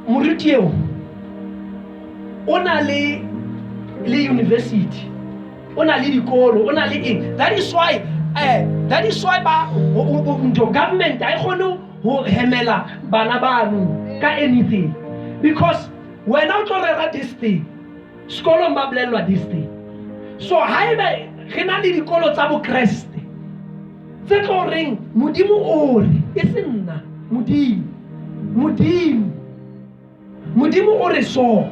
Moruti eo o na le university, o na le dikolo, o na le eng. That is why ba ntho government ha e kgone ho hemela bana bano ka anything, because wena o tlo rera this thing, sekolong ba bolellwa this thing. So haeba re na le dikolo tsa Bokreste tse tlo reng Modimo o re, e se nna, Modimo, Modimo, Modimo o re so.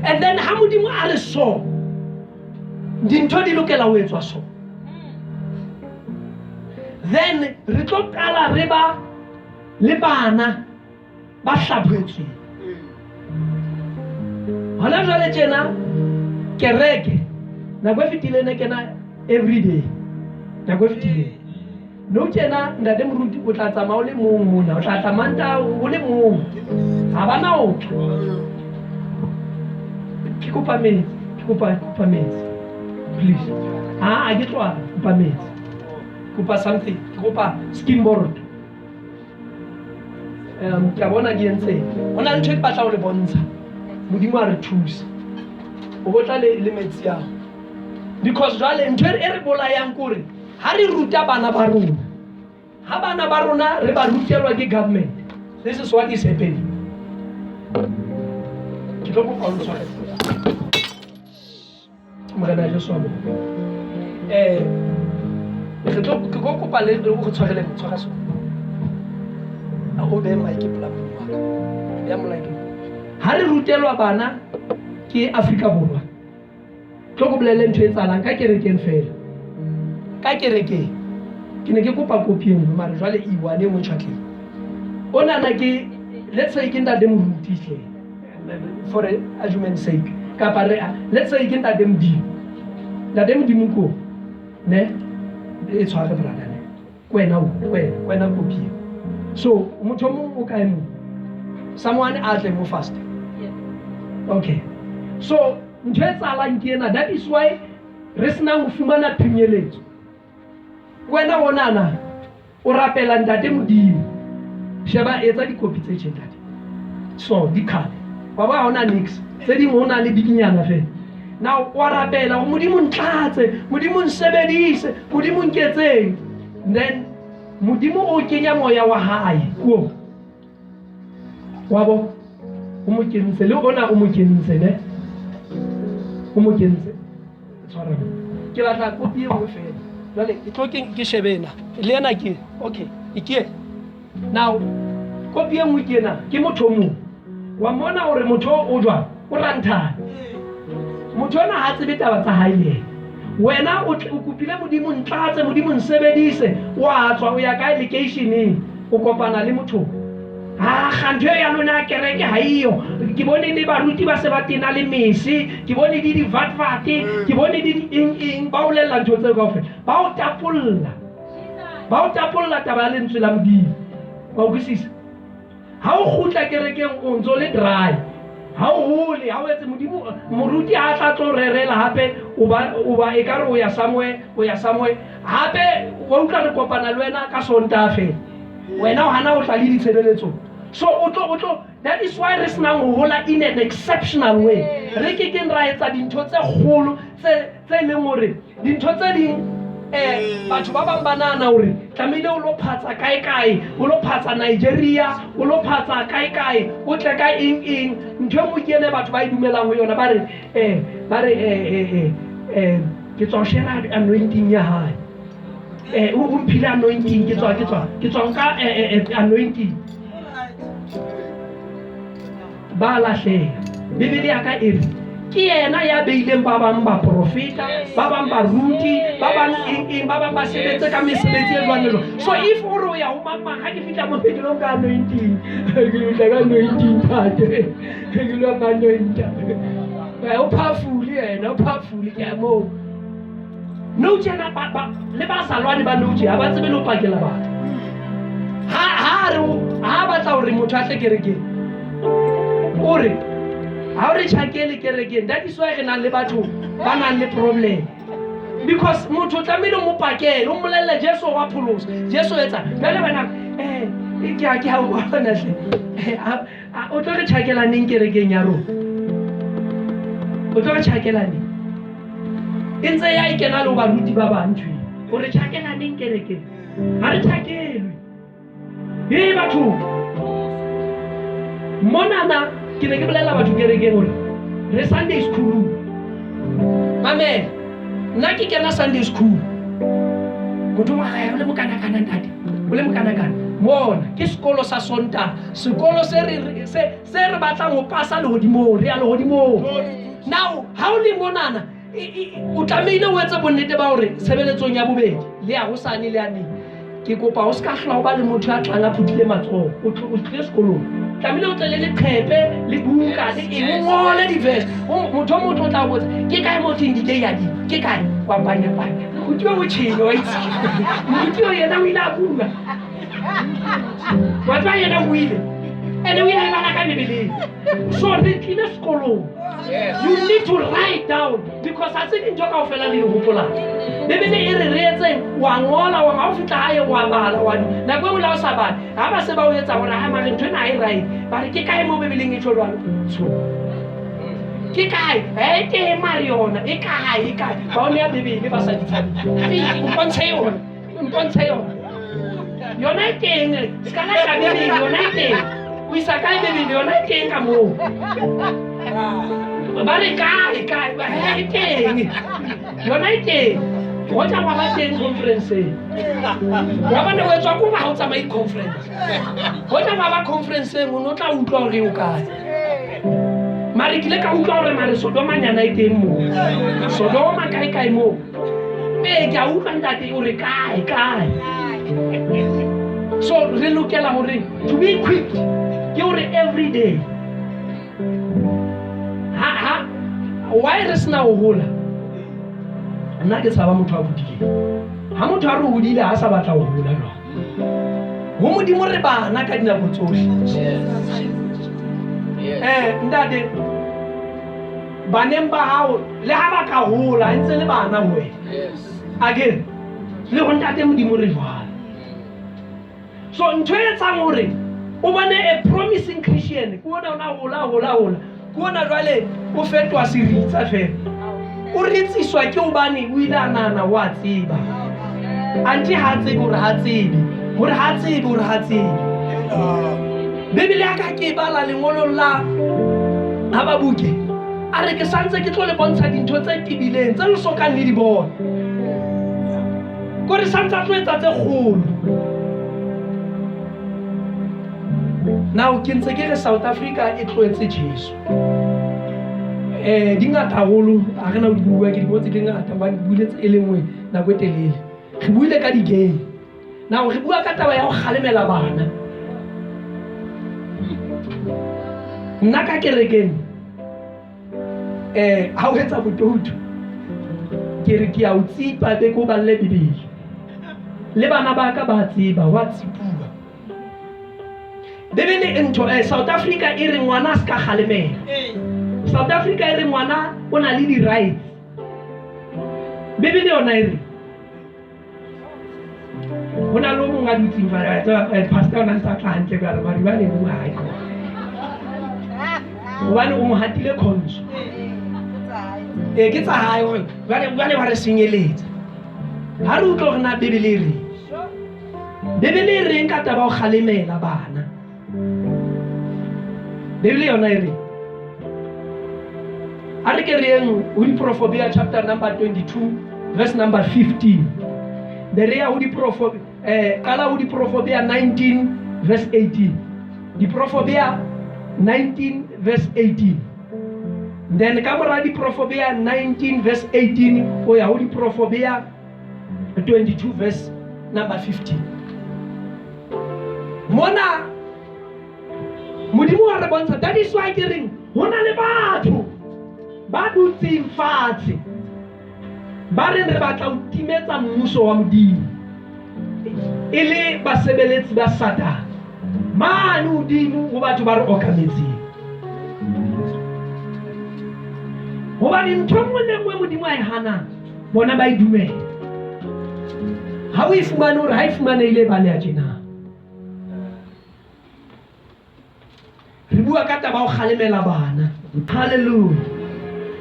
And then ha Modimo a re so, dintho di lokela ho etswa so. Then re tlo qala re ba le bana ba hlaphohetsweng. Hona jwale tjena kereke nako e fetileng ne kena everyday, nako e fetileng nou tjena ntate moruti o tla tsamaya o le mong mona, o tla tla Mantaha o le mong, ha ba na o tla. Ke kopa metsi, ke kopa metsi please. Ha ke tloha, kopa metsi, kopa something, ke kopa skin board. Ke a bona ke entse, ho na le ntho e ke batlang ho le bontsha. Modimo a re thuse, o bo tla le metsi ao. Because jwale ntho e re bolayang ke hore ha re ruta bana ba rona, ha bana ba rona re ba rutelwa ke government, this is what is happening. Ke tlo kopa o ntshware. Morena Jesu a mo. Re tlo ke go kopa le o re tshwarele, tshwara so. A o be mic pela molomo wa ka. Ya molaeke. Ha re rutelwa bana ke Afrika Borwa, tlo ko bolelle ntho e etsahalang ka kerekeng fela. Ka kerekeng ke ne ke kopa kopi e nngwe, mare jwale e one e nngwe tjhwatleng. O nana ke, let's say ke ntate moruti hle, for argument's sake, kapa re, let's say ke ntate Modimo. Ntate Modimo ko, ne? E tshware brother ne. Kwena o, kwena, kwena kopi eo. So motho o mong o kae mo? Someone a tle mo fast. Okay. So ntho e etsahalang ke ena, that is why re senang ho fumana phunyeletso. Wena onana o rapela ntate Modimo. Sheba etsa dikopi tse tje ntate. So di khale. Wa bona ha hona nix. Tse ding ho na le bikinyana fela. Now wa rapela hore Modimo ntlatse, Modimo nsebedise, Modimo nketseng. Then Modimo o kenya moya wa hae ko wa bo o mo kentse le ona o mo kentse ne o mo kentse tshwara ke batla kopi e nngwe fela jwale ke tlo ke shebe ena le ena ke okay e ke now kopi e nngwe ke ena ke motho o mong wa mona hore motho o jwang o ranthane motho ona ha tsebe taba tsa hae le yena wena o kopile Modimo ntlatse Modimo nsebedise wa tswa o ya kae lekeisheneng o kopana le motho a kgantho ya lona ya kereke ha eyo ke bone le baruti ba se ba tena le mese ke bone di divatvate ke bone di eng eng ba o bolella ntho tseo kaofela ba o tapolla ba o tapolla taba ya lentswe la Modimo wa utlwisisa ha o kgutla kerekeng o ntso le dry ha o hole ha o etse Modimo moruti ha tla tlo rerela hape o ba ekare o ya somewhere o ya somewhere hape wa utlwa re kopana le wena ka Sontaha fela wena o hana o tla le ditshebeletsong so o tlo that is why re senang ho hola in an exceptional way re ke keng ra etsa dintho tse kgolo tse leng hore dintho tse ding batho ba bang ba nahana hore tlamehile o lo phatsa kae kae o lo phatsa Nigeria o lo phatsa kae kae o tle ka eng eng ntho e nngwe ke ene batho ba e dumelang ho yona ba re ke tswa ho share anointing ya hae o mphile anointing ke tswa nka anointing ba lahleha Bibele ya ka e re ke yena ya beileng ba bang ba profeta ba bang baruti ba bang eng eng ba bang ba sebetse ka mesebetsi e jwang le jwang so if o re o ya ho mang mang ha ke fihla mo ke lo nka anointing ke fihla ka anointing ntate ke lo nka anointing o phafule yena o phafule ke a moo nou tjena ba le ba sa lwane ba nou tje ha ba tsebe le ho pakela batho ha re ha batla hore motho a tle kerekeng o re ha o re tjhakele kerekeng that is why re nang le batho ba nang le problem because motho o tlamehile o mo pakele o mmolelle Jesu wa pholosa Jesu etsa jwale wena ke a o bona hle o tlo re tjhakela neng kerekeng ya rona o tlo re tjhakela neng e ntse ya e kena le ho baruti ba bang ntho o re tjhakela neng kerekeng ha re tjhakelwe e batho monana ke ne ke bolella batho kerekeng hore re Sunday school mamela nna ke kena Sunday school motho wa hae o le mokanakana ntate o le mokanakana mona ke sekolo sa Sontaha sekolo se re batlang ho pasa lehodimong re ya lehodimong now ha o le monana o tlamehile o etse bonnete ba hore tshebeletsong ya bobedi le ya hosane le ya neng ke kopa o ska hlola o ba le motho ya tlang a phuthile matsoho o tlile sekolong tlamehile o tle le leqhepe le buka le eng o ngole di-verse motho o motho o tla botsa ke kae mo thweng di ya di ke kae wa panya-panya moruti o motjhele wa itse moruti o yena o ile a bua wa tseba yena o ile ene o ile a e bala ka Bibeleng so re tlile sekolong you need to write down because ha se dintho kaofela le di hopolang Bibele e re re etseng wa ngola wa ha o fihla hae wa bala wa di nako e nngwe le ha o sa bale ha ba se ba o etsa hore ha mare ntho ena ha e right ba re ke kae mo Bibeleng e tjho jwalo tsho ke kae e teng mare yona e kae e kae ba o neya Bibele ba sa di tshabe mpontshe yona mpontshe yona yona e teng se ka lahla Bibele yona e teng o isa kae Bibele yona e teng ka moo ba re kae kae ba e teng yona e teng ho tla wa ba teng conference wa bana o etswa ko ba ha o tsamaye conference ho tla wa ba conference o no tla utlwa hore o kae mare ke ile ka utlwa hore mare Sodoma nyana e teng moo Sodoma kae kae moo ee ke a utlwa ntate o re kae kae so re lokela hore to be equipped ke hore every day ha why re sena ho hola nna ke tshaba motho a hodileng ha motho a re hodile ha sa batla ho hola jwang ho Modimo re bana ka dinako tsohle ntate baneng ba hao le ha ba ka hola ntse le bana ho wena again le ho ntate Modimo re jwalo so ntho e etsang hore o bone a promising Christian ke ona ona hola hola hola ke ona jwale o fetoha seritsa fela o ritsiswa ke hobane o ile a nahana wa tseba ante ha tsebe hore ha tsebe Hore ha tsebe, hore ha tsebe. Bibele ya ka ke e bala lengolong la Hababuke. A re ke santse ke tlo le bontsha dintho tse tebileng tse le sokang le di bona. Kore santse a tlo etsa tse kgolo. Now ke ntse ke re South Africa e tlohetse Jesu. Di ngata haholo, ha re na ho di bua, ke di botse di ngata hobane di buile e le nngwe nako e telele. Re buile ka di-gay. Now re bua ka taba ya ho kgalemela bana. Nna ka kerekeng ha o etsa botoutu ke re ke a o tsipa be ke o balle Bibele. Le bana ba ka ba tseba wa tsipuwa. Bibele e ntho South Africa e re ngwana a se ka kgalemela. South Africa e re ngwana o na le di-rights. Bibele yona e re ho na le o mong a dutseng fa, pastor o na ntse a tla hantle jwalo, mare jwale o ha e khona. Hobane o mo hatile khonso. Ke tsa hae hore jwale ba re senyeletsa. Ha re utlwe hore na Bibele e reng. Bibele e reng ka taba ho kgalemela bana. Bibele yona e reng. A re ke re yeng ho Diprofobia chapter number 22 verse number 15. Be re ya ho Diprofobia qala ho Diprofobia 19 verse 18. Diprofobia 19 verse 18. Then ka mora Diprofobia 19 verse 18 o ya ho Diprofobia 22 verse number 15. Mona Modimo wa re bontsha, that is why ke reng ho na le batho ba dutseng fatshe ba reng re batla ho timetsa mmuso wa Modimo e le basebeletsi ba Satane mane hodimo ho batho ba re okametseng. Hobane ntho e nngwe le nngwe Modimo a e hanang bona ba e dumela. Ha o e fumane hore ha e fumanehile e baleha tjena. Re bua ka taba ho kgalemela bana. Hallelujah.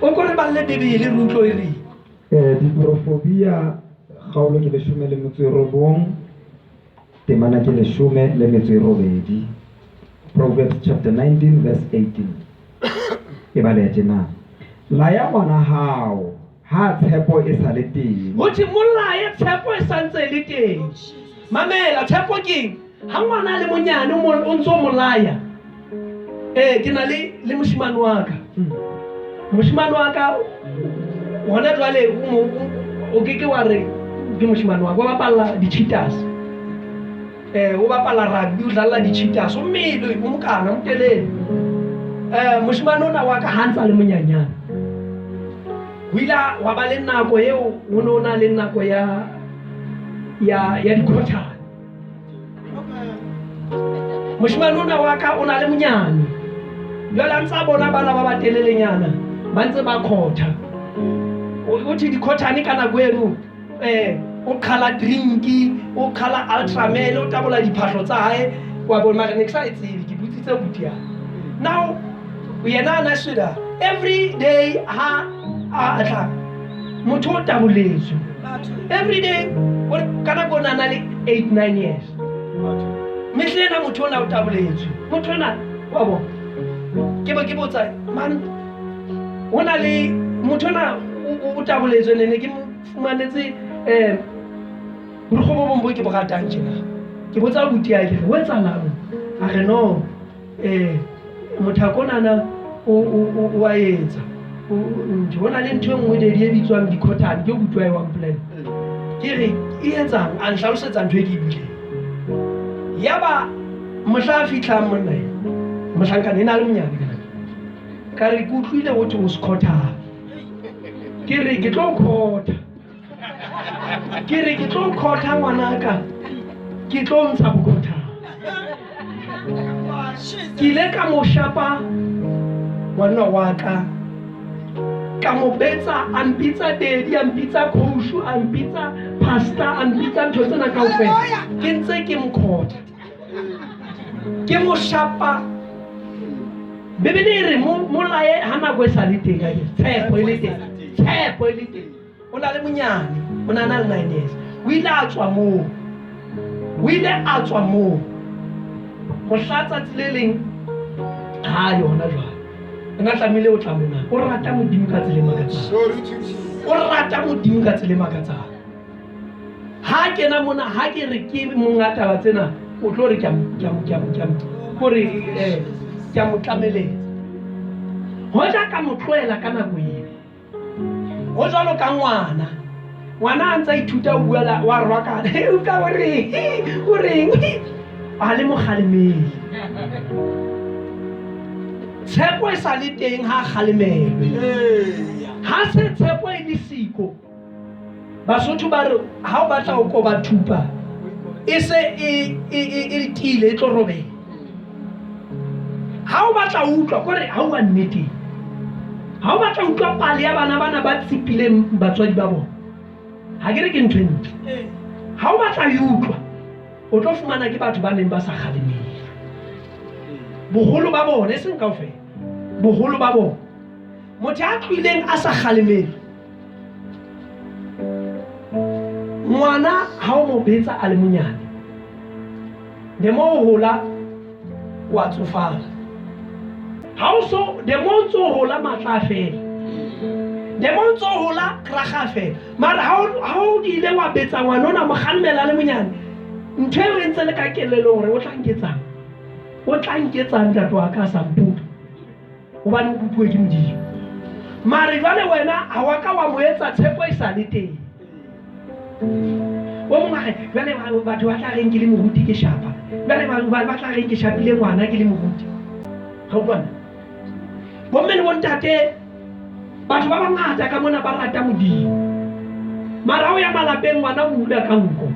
O ko re balle Bibele re utlwe e reng. Diprofobia kgaolo ke 19, temana ke 18. Proverbs chapter 19 verse 18. E baleha tjena. Laya ngwana hao ha tshepo e sa le teng. Ho thwe molaye tshepo e sa ntse e le teng. Mamela, tshepo ke eng? Ha ngwana a le monyane o ntso molaya. Ke na le moshemane wa ka. Moshemane wa ka hona jwale o ke ke wa re ke moshemane wa ka, o bapalla di-Cheetahs. O bapala rugby, o dlalla di-Cheetahs, o mmele o mokana, o motelele. Moshemane ona wa ka ha ntsa le monyanyana. Ho ile wa ba le nako eo ho no na le nako ya dikhothane. Moshemane ona wa ka o na le monyane. Jwale a ntsa bona bana ba batelelenyana ba ntse ba khotha. O thwe dikhothane ka nako eno o qhala drinki, o qhala ultramel, o tabola diphahlo tsa hae, wa bona mare ne ke sa e tsebe, ke botsitse buti ya. Now yena a na sheda every day ha a tla motho o taboletswe. Every day ka nako o na na le 8-9 years. Mehle ena motho ona o taboletswe. Motho ona wa bona. Ke bo ke botsa man hona le motho ona o taboletswe ne ke mo fumanetse borukgo bo bong bo ke bo ratang tjena. Ke botsa abuti ya ke re ho etsahalang? A re no mothako onana o a etsa. Ho na le ntho e nngwe daddy e bitswang dikhothane, ke abuti wa hae wa mpolella. Ke re e etsang? A nhlalosetsa ntho e ke e buileng. Yaba mohla a fihlang monna ena, mohlankana e na le monyane ka nako. Ka re ke utlwile ho thwe o sekhothane. Ke re ke tlo khotha. Ke re ke tlo khotha ngwanaka. Ke tlo ntsha bokhothane. Ke ile ka mo shapa ngwana wa ka. Ka mo betsa, a mpitsa daddy, a mpitsa coach, a mpitsa pastor, a mpitsa ntho tsena kaofela. Ke ntse ke mo khotha. Ke mo shapa. Bibele e re molaye ha nako e sa le teng, akere? Tshepo e le teng. Tshepo e le teng. O na le monyane, o na na le 9 years. O ile a tswa moo. O ile a tswa moo. Mohla tsatsi le leng ha yona jwale. Nna tlamehile o tla mona. O rata Modimo ka tsela e makatsang. O rata Modimo ka tsela e makatsang. Ha kena mona, ha ke re ke monga taba tsena, o tlo re ke kore ke a mo tlameletsa. Hoja ka mo tlohela ka nako eo. Ho jwalo ka ngwana. Ngwana a ntsa ithuta o bua wa rwakana. O ka o reng? O reng? A le mokgalemele. Tshepo e sa le teng ha kgalemelwe. Ha se tshepo e le siko. Basotho ba re ha o batla ho koba thupa e se e tiile e tlo robeha. Ha o batla ho utlwa kore ha o a nneteng. Ha o batla ho utlwa pale ya bana bana ba tshepileng batswadi ba bona. Ha ke re ke ntho e ntle. Ha o batla ho utlwa o tlo fumana ke batho ba neng ba sa kgalemelwe. Boholo ba bona e seng kaofela. Boholo ba bona. Motho ya tlohileng a sa kgalemelwe. Ngwana ha o mo betsa a le monyane. The more o hola wa tsofala. Ha o so the more o ntso hola matla a fela. The more o ntso hola kraga a fela. Mara ha o ile wa betsa ngwana ona mo kgalemela a le monyane. Ntho eo e ntse le ka kelellong hore o tla nketsang. O tla nketsang ntate wa ka a sa mpopa. Hobane o bopuwe ke Modimo. Mare jwale wena ha wa ka wa mo etsa tshepo e sa le teng. O mongwe a re jwale batho ba tla reng ke le moruti ke shapa. Jwale ba tla reng ke shapile ngwana ke le moruti. Ga utlwana? Bomme le bontate batho ba bangata ka mona ba rata Modimo. Mara ha o ya malapeng ngwana o hula ka nko.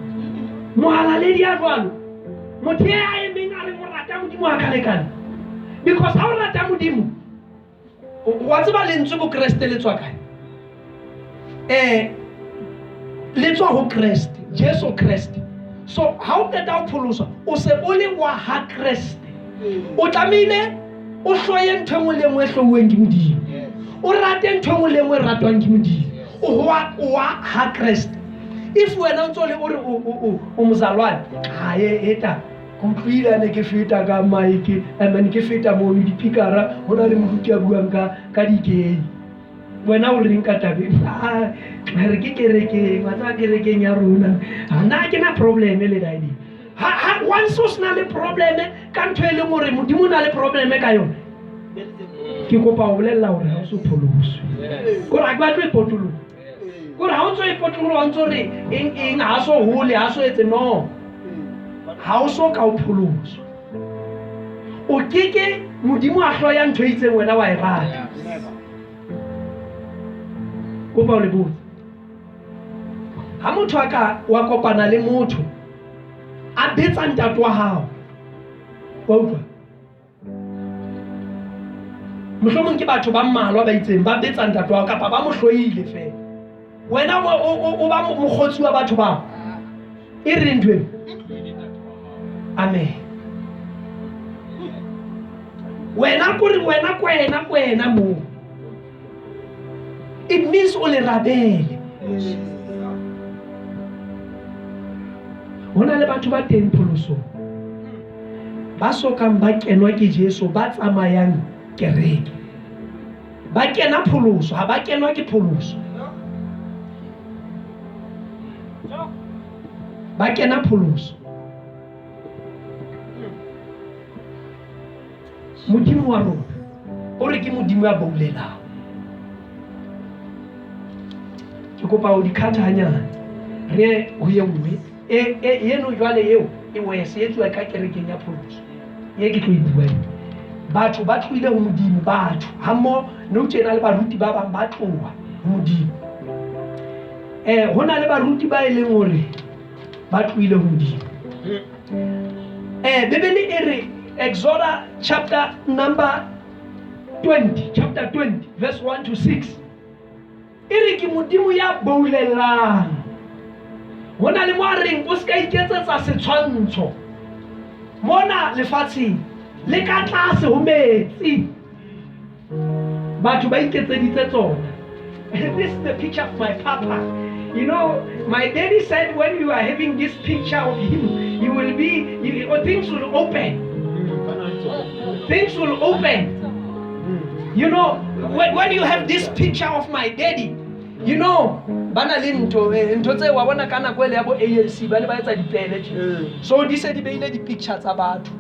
Mohalaledi a jwalo. Motho e a emeng a reng o rata Modimo a ka lekana. Because ha o rata Modimo wa tseba lentswe bokreste le tswa kae? Le tswa ho Kreste, Jesu Kreste. So ha o qeta ho pholoswa, o se o le wa ha Kreste. O tlamehile o hloye ntho e nngwe le e nngwe e hlouweng ke Modimo. O rate ntho e nngwe le e nngwe e ratwang ke Modimo. O wa ha Kreste. If wena o ntso le o re o mozalwane, ha e eta ke utlwile ne ke feta ka mike, I mean ke feta mono dipikara, ho na le moruti a buang ka di-gay. Wena o reng ka tabeng? Re ke kerekeng, wa tseba kerekeng ya rona. Nna ha ke na problem le daddy. Ha once o sena le problem ka ntho e leng hore Modimo o na le problem ka yona. Ke kopa ho bolella hore ha o so pholoswe. Kore ha ke batle ho e potoloha. Kore ha o ntso e potoloha o ntso re eng eng ha so hole ha so etse no. Ha o so ka o pholoswa. O keke Modimo a hloya ntho e itseng wena wa e rata. Kopa o le botse. Ha motho a ka wa kopana le motho a betsa ntate wa hao. Wa utlwa? Mohlomong ke batho ba mmalwa ba itseng ba betsa ntate wa hao kapa ba mo hloile feela. Wena o ba mokgotsi wa batho bao. E re ntho eo? Amen. Wena kore wena kwena kwena moo. It means o le rabele. Ho na le batho ba teng pholosong ba sokang ba kenwa ke Jesu, ba tsamayang kereke. Ba kena pholoso, ha ba kenwa ke pholoso. Ba kena pholoso. Modimo wa rona o re ke Modimo ya boulelang. Ke kopa ho di khatha hanyane. Re ho ye nngwe. E eno jwale eo e wese e etsuwa ka kerekeng ya pholoso. Ye ke tlo e bua ena. Batho ba tlohile ho Modimo, batho hammoho nou tjena le baruti ba bang ba tloha ho Modimo. Ho na le baruti ba e leng hore ba tlohile ho Modimo. Bibele e re Exodus chapter number 20, chapter 20, verse 1 to 6. E re ke Modimo ya boulelang. Ho na le mo a reng o se ka iketsetsa setshwantsho mona lefatsheng le ka tlase ho metsi. Batho ba iketseditse tsona. This is the picture of my papa. You know, my daddy said when you are having this picture of him, you will be you, or things will open. Things will open. You know, when you have this picture of my daddy, you know, ba na le ntho ntho tse wa bona ka nako ele ya bo ANC ba ne ba etsa dipele tje. So di se di beile di-picture tsa batho.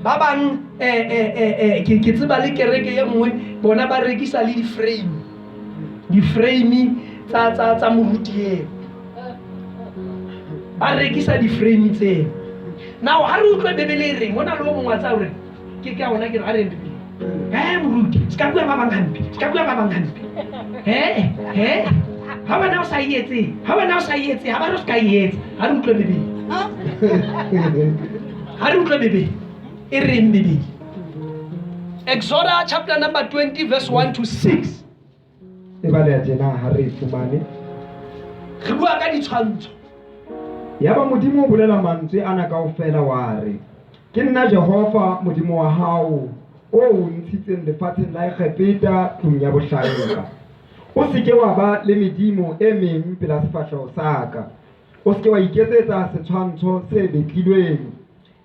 Ba bang ke tseba le kereke e nngwe bona ba rekisa le di-frame. Di-frame tsa moruti eo. Ba rekisa di-frame tseo. Now ha re utlwe Bebele e reng, ho na le o mongwe wa tseba hore ke ka ona ke re a reng Bebele. Moruti, se ka bua ba bang hampe, se ka bua ba bang hampe. Ha wena o sa e etse, ha wena o sa e etse, ha ba re o se ka e etsa. Ha re utlwe Bebele. Ha re utlwe Bebele. E reng Bebele? Exodus chapter number 20 verse 1 to 6. E baleha tjena ha re e fumane. Re bua ka ditshwantsho. Yaba Modimo o bolela mantswe ana kaofela wa re, ke nna Jehova Modimo wa hao o o ntshitseng lefatsheng la Egepeta tlung ya bohlanka. O se ke wa ba le medimo e meng pela sefahleho sa ka. O se ke wa iketsetsa setshwantsho se betlilweng,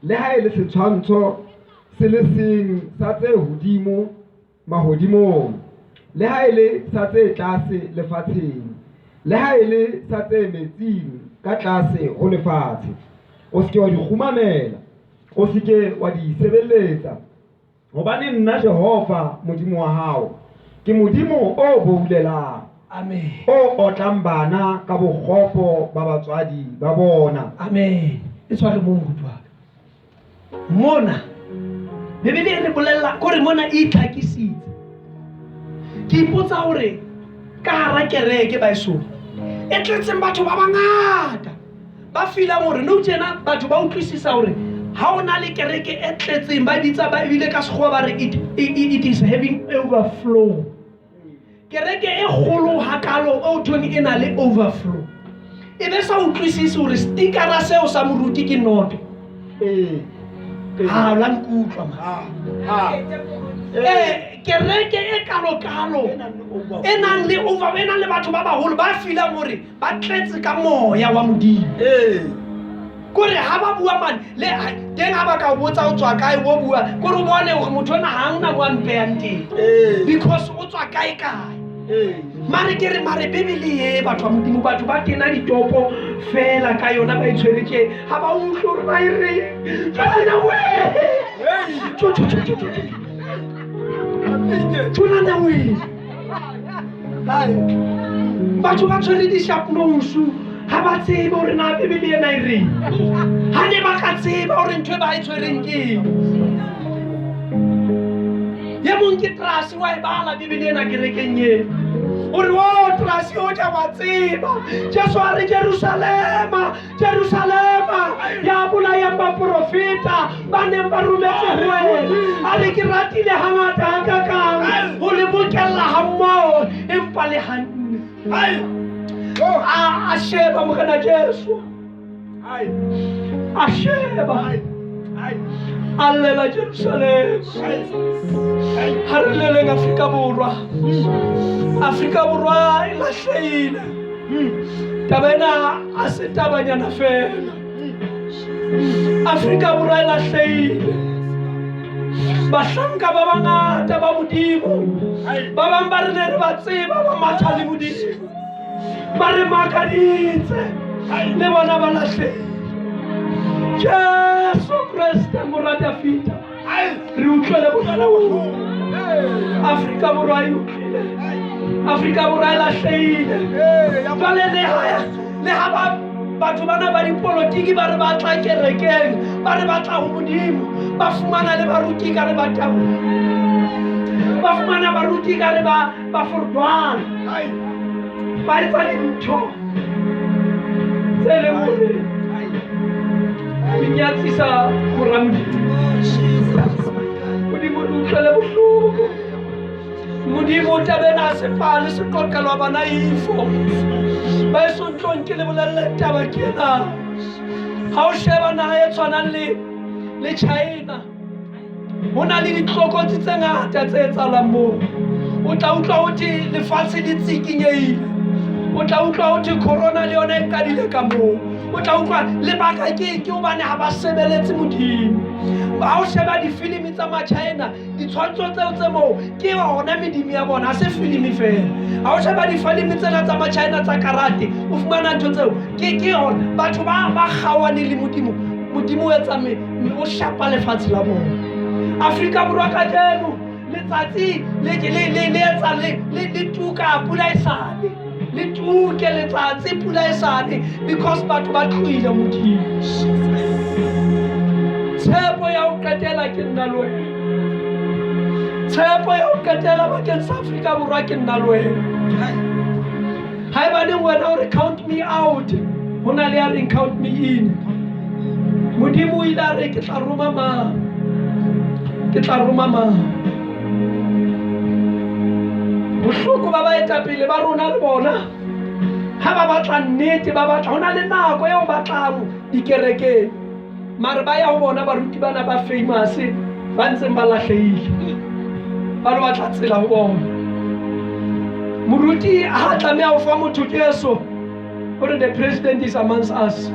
le ha e le setshwantsho se le seng sa tse hodimo mahodimong, le ha e le sa tse tlase lefatsheng, le ha e le sa tse metsing ka tlase ho lefatshe. O se ke wa di kgumamela, o se ke wa di sebeletsa, hobane nna Jehova Modimo wa hao ke Modimo o boulelang, Amen. o otlang bana ka bokgopo ba batswadi ba bona. Amen. E tshware mo moruti wa ka. Mona Bebele e re bolella kore mona e itlhakisitse. Ke ipotsa hore ka hara kereke baeso e tletseng batho ba bangata ba feelang hore nou tjena batho ba utlwisisa hore ha o na le kereke e tletseng ba bitsa ba ebile ka sekgowa ba re it is having overflow. Kereke e kgolo hakalo o thweng e na le overflow. E be sa utlwisise hore stikara seo sa moruti ke noto. Ha la nkutlwa ma. Kereke e kalo-kalo e nang le over, e nang le batho ba baholo ba feelang hore ba tletse ka moya wa Modimo. Kore ha ba bua mane le teng ha ba ka o botsa o tswa kae o bua kore o bone hore motho ona ha hona mo a mpehang teng. Because o tswa kae kae. Mare ke re mare Bebele e batho ba Modimo batho ba kena ditopo fela ka yona ba e tshwere tje ha ba utlwe hore ba e reng. Jwale we. Tjo, tjo, tjo, tjo, tjo, tjo. Tjolana we. Batho ba tshwere di-sharp nose ha ba tsebe hore na Bebele ena e reng. Ha ne ba ka tseba hore ntho e ba e tshwereng ke eng. Ye mong ke Trasi wa e bala Bebele ena kerekeng eo. O re, o Trasi o ja wa tseba. Jesu a re Jerusalema, Jerusalema, ya bolayang baprofeta ba neng ba rometswe ho wena. A re ke ratile hangata hakakang ho le bokella hammoho, empa le hanne. A sheba Morena Jesu. A sheba. A llela Jerusalema. Ha re leleng Afrika Borwa. Afrika Borwa e lahlehile. Taba ena ha se tabanyana fela. Afrika Borwa e lahlehile. Bahlanka ba bangata ba Modimo, ba bang ba re ne re ba tseba ba matha le Modimo, ba re makaditse le bona ba lahlehile. Jesu Kreste mora Dafita, re utlwele bohloko. Afrika Borwa e utlwile, Afrika Borwa e lahlehile. Jwale le ha ba batho bana ba dipolotiki ba re ba tla kerekeng, ba re ba tla ho Modimo, ba fumana le baruti ka re ba taboha, ba fumana baruti ka re ba fordwana, ba etsa dintho tse leng hore di nyatsisa mora Modimo. Modimo re utlwele bohloko. Modimo taba ena ha se pale, se qoqelwa bana ifo. Ba eso ntlong ke le bolelle taba ke ena. Ha o sheba naha e tshwanang le China, ho na le ditlokotsi tse ngata tse etsahalang moo. O tla utlwa ho thwe lefatshe le tsikinyehile. O tla utlwa ho thwe corona le yona e qadile ka moo. O tla utlwa lebaka ke eng? Ke hobane ha ba sebeletse Modimo. Ha o sheba difilimi tsa Machina, ditshwantsho tseo tse moo ke yona medimo ya bona, ha se filimi fela. Ha o sheba difilimi tsena tsa Machina tsa karate, o fumana ntho tseo ke yona. Batho ba kgaohane le Modimo. Modimo o etsa me o shapa lefatshe la bona. Afrika Borwa kajeno letsatsi le le le etsa le tuka pula e sane. Le tuke letsatsi pula e sane because batho ba tlohile Modimo. Tshepo ya ho qetela ke nna le wena. Tshepo ya ho qetela bakeng sa Afrika Borwa ke nna le wena. Haebaneng wena o re count me out, ho na le ya reng count me in. Modimo o ile a re ke tla roma mang? Ke tla roma mang? Bohloko ba baetapele ba rona le bona ha ba batla nnete, ba batla ho na le nako eo ba tlang dikerekeng, mare ba ya ho bona baruti bana ba famous ba ntseng ba lahlehile, ba lo batla tsela ho bona. Moruti ha tlameha ho fa motho Jesu, o re the president is amongst us.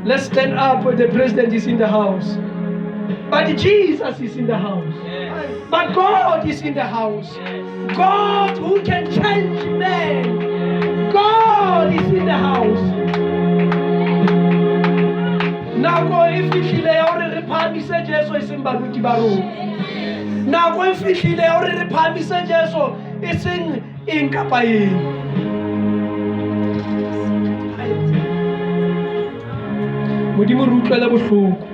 Let's stand up, the president is in the house. But Jesus is in the house. Yes. But God is in the house. Yes. God who can change man. God is in the house. Nako e fihlile ya hore re phahamise Jesu e seng baruti ba rona. Nako e fihlile ya hore re phahamise Jesu e seng eng kapa eng. Modimo re utlwele bohloko.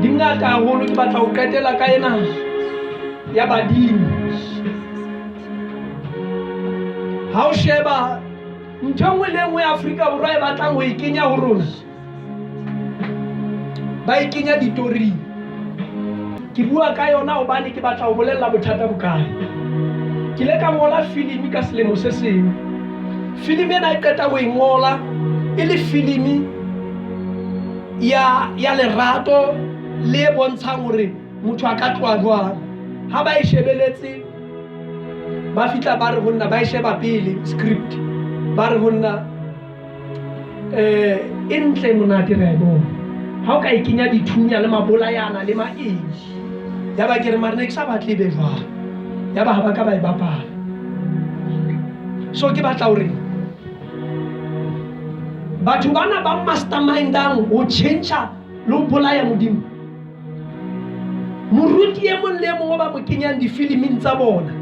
Di ngata haholo, ke batla ho qetela ka ena ya badimo. Ha o sheba ntho e nngwe le e nngwe ya Afrika Borwa e batlang ho e kenya ho rona, ba e kenya ditoring. Ke bua ka yona hobane ke batla ho bolella bothata bo kae. Ke ile ka ngola filimi ka selemo se seng. Filimi ena e qeta ho e ngola e le filimi ya lerato le e bontshang hore motho a ka tloha jwang. Ha ba e shebeletse ba fihla ba re ho nna, ba e sheba pele script, ba re ho nna e ntle monate re a e bona. Ha o ka e kenya dithunya le mabolayana le maeng. Ya ba ke re mare ne ke sa batle e be jwalo. Ya ba ha ba ka ba e bapala. So ke batla hore batho bana ba mastermindang ho tjhentjha le ho bolaya Modimo. Moruti e mong le e mong o ba mo kenyang difiliming tsa bona,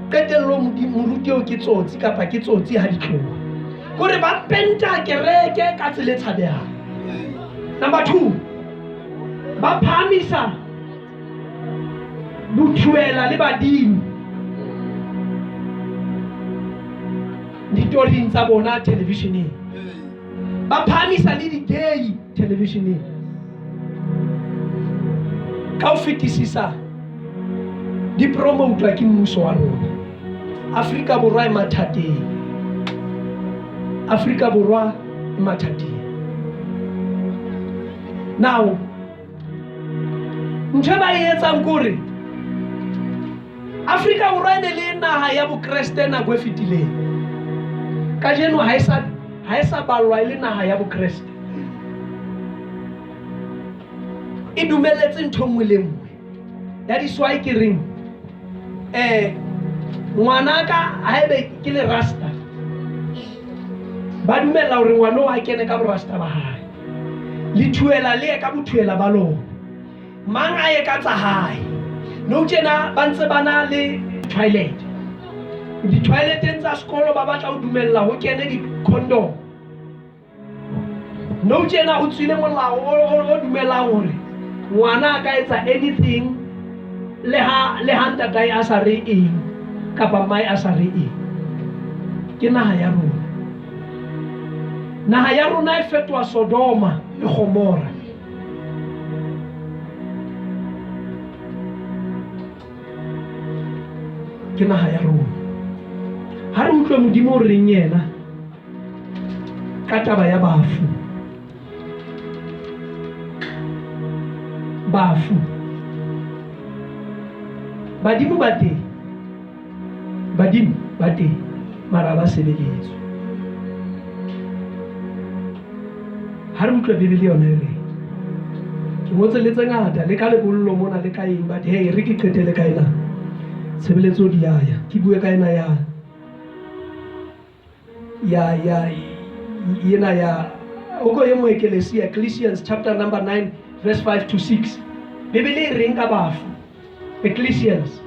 qetellong moruti eo ke tsotsi kapa ke tsotsi ha di tloha. Kore ba penta kereke ka tsela e tshabehang. Number 2, ba phahamisa bothuela le badimo ditoring tsa bona televisioneng. Ba phahamisa le di-gay televisioneng. Ka ho fetisisa di promoutwa ke mmuso wa rona. Afrika Borwa e mathateng. Afrika Borwa e mathateng. Now, ntho e ba e etsang ke hore Afrika Borwa e ne le naha ya Bokreste nako e fetileng. Kajeno ha e sa ballwa e le naha ya Bokreste. E dumelletse ntho e nngwe le nngwe. That is why ke reng, ngwanaka haebe ke le rasta, ba dumella hore ngwana o a kene ka borasta ba hae. Le thuela le ye ka bothuela ba lona. Mang a ye ka tsa hae. Nou tjena ba ntse ba na le toilet. Di-toileteng tsa sekolo ba batla ho dumella ho kene di-condom. Nou tjena ho tswile molao o dumellang hore ngwana a ka etsa anything le ha ntatae a sa re eng kapa mmae a sa re eng. Ke naha ya rona. Naha ya rona e fetoha Sodoma le Gomora. Ke naha ya rona. Ha re utlwe Modimo o reng yena ka taba ya bafu. Bafu. Badimo ba teng. Badimo ba teng, mara ba sebeletswe. Ha re utlwe Bibele yona e reng. Ke ngotse le tse ngata le ka lebollo mona le ka eng, but hey, re ke qetele ka ena. Tshebeletso di ya ya. Ke bue ka ena ya ya ya ena ya o ko e nngwe Ecclesia, Ecclesiastes chapter number 9 verse 5 to 6. Bibele e reng ka bafu? Ecclesiastes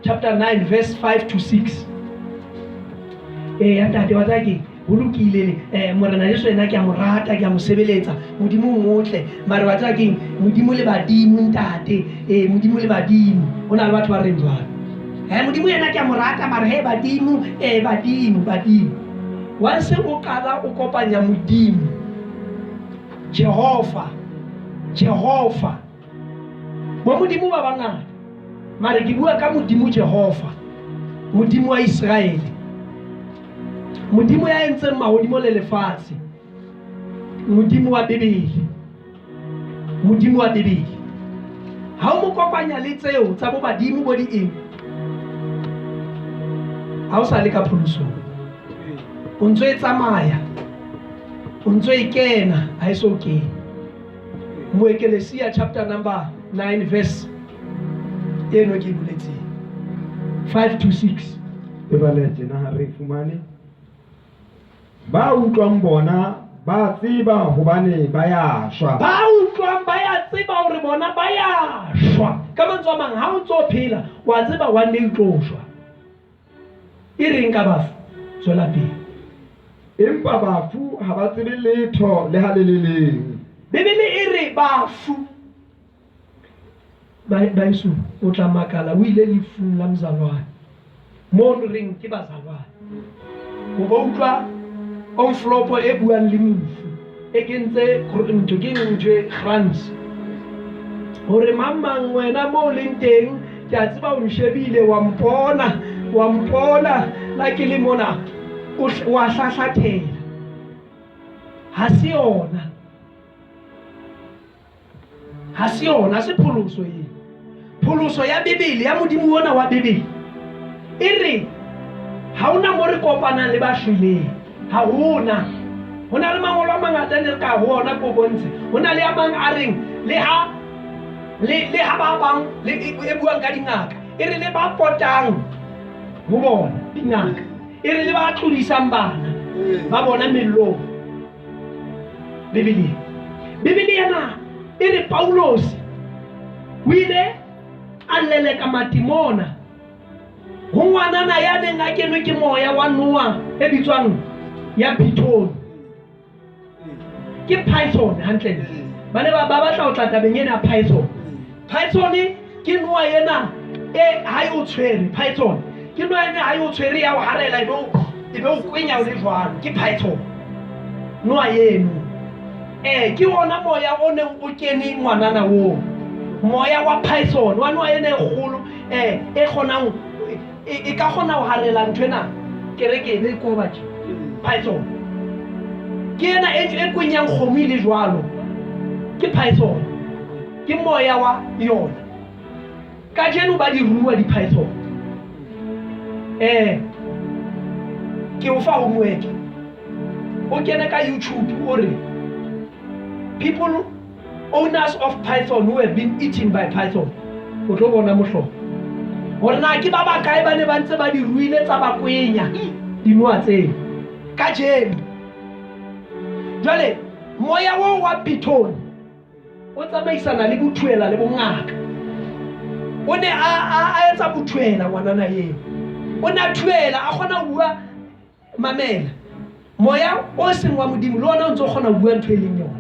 chapter 9 verse 5 to 6. Ee, ntate wa tsaya ke ho lokile morena Jesu ena ke a mo rata, ke a mo sebeletsa, Modimo o motle, mare wa tsaya keng, Modimo le badimo ntate, ee Modimo le badimo. Ho na le batho ba reng jwalo, Modimo yena ke a mo rata, mare he badimo, ee badimo, badimo. Once o qala o kopanya Modimo, Jehova, Jehova, bo Modimo ba bangata, mare ke bua ka Modimo Jehova, Modimo wa Iseraele, Modimo ya entseng mahodimo le lefatshe, Modimo wa Bibele, Modimo wa Bibele. Ha o mo kopanya le tseo tsa bo badimo bo di eng, ha o sa le ka pholosong, o ntso e tsamaya, o ntso e kena, ha e so kene. Moekelesia chapter number 9 verse eno ke e boletseng 5 to 6. E bale tjena ha re e fumane. Ba utlwang bona ba tseba hobane ba ya shwa. Ba utlwang ba ya tseba hore bona ba ya shwa. Ka mantswe a mang, ha o ntso phela wa tseba one day o tlo shwa. E reng ka bafu? Tswela pele. Empa bafu ha ba tsebe letho le ha le le leng. Bibele e re bafu baeso o tla makala o ile lefung la mzalwane mono reng ke bazalwane o bo utlwa envelope e buang le mofu e kentse ntho ke ntho e grants hore mang mang wena mo o leng teng ke a tseba o nshebile wa mpona wa mpona la ke le mona wa hlahlathela ha se yona ha se yona se pholoso e pholoso ya Bibele ya Modimo ona wa Bibele e re ha ona mo re kopanang le ba shweleng ha hona ho na le mangolo a mangata ne re ka ho ona ko bontshe ho na le a mang a reng le ha le ha ba bang le e buang ka dingaka e re le ba potang ho bona dingaka e re le ba tlodisang bana ba bona mellong Bibeleng Bibele yena e re Paulosi o ile a leleka matimona ho ngwanana ya neng a kenwe ke moya wa noa e bitswang ya Python ke Python hantle ba ne ba batla ho tla tabeng ena ya Python. Python ke noa ena e ha e o tshwere Python ke noa ena ha e o tshwere ya o harela e be o kwenya o le jwalo ke Python noa eno ke ona moya o neng o kene ngwanana oo moya wa Python wa noa ena e kgolo e kgonang e ka kgona ho harela ntho ena kereke e be koba tje Python ke ena e kwenyang kgomo e le jwalo ke Python ke moya wa yona kajeno ba di rua di-Python ke o fa homework o kene ka YouTube o re people owners of Python who have been eaten by Python o tlo bona mohlolo hore na ke ba bakae ba ne ba ntse ba di ruile tsa ba kwenya dinoa tseo kajeno jwale moya oo wa Python o tsamaisana le bothuela le bongaka o ne a etsa bothuela ngwanana eo o ne a thuela a kgona ho bua mamela moya o seng wa Modimo le ona o ntse o kgona ho bua ntho e leng yona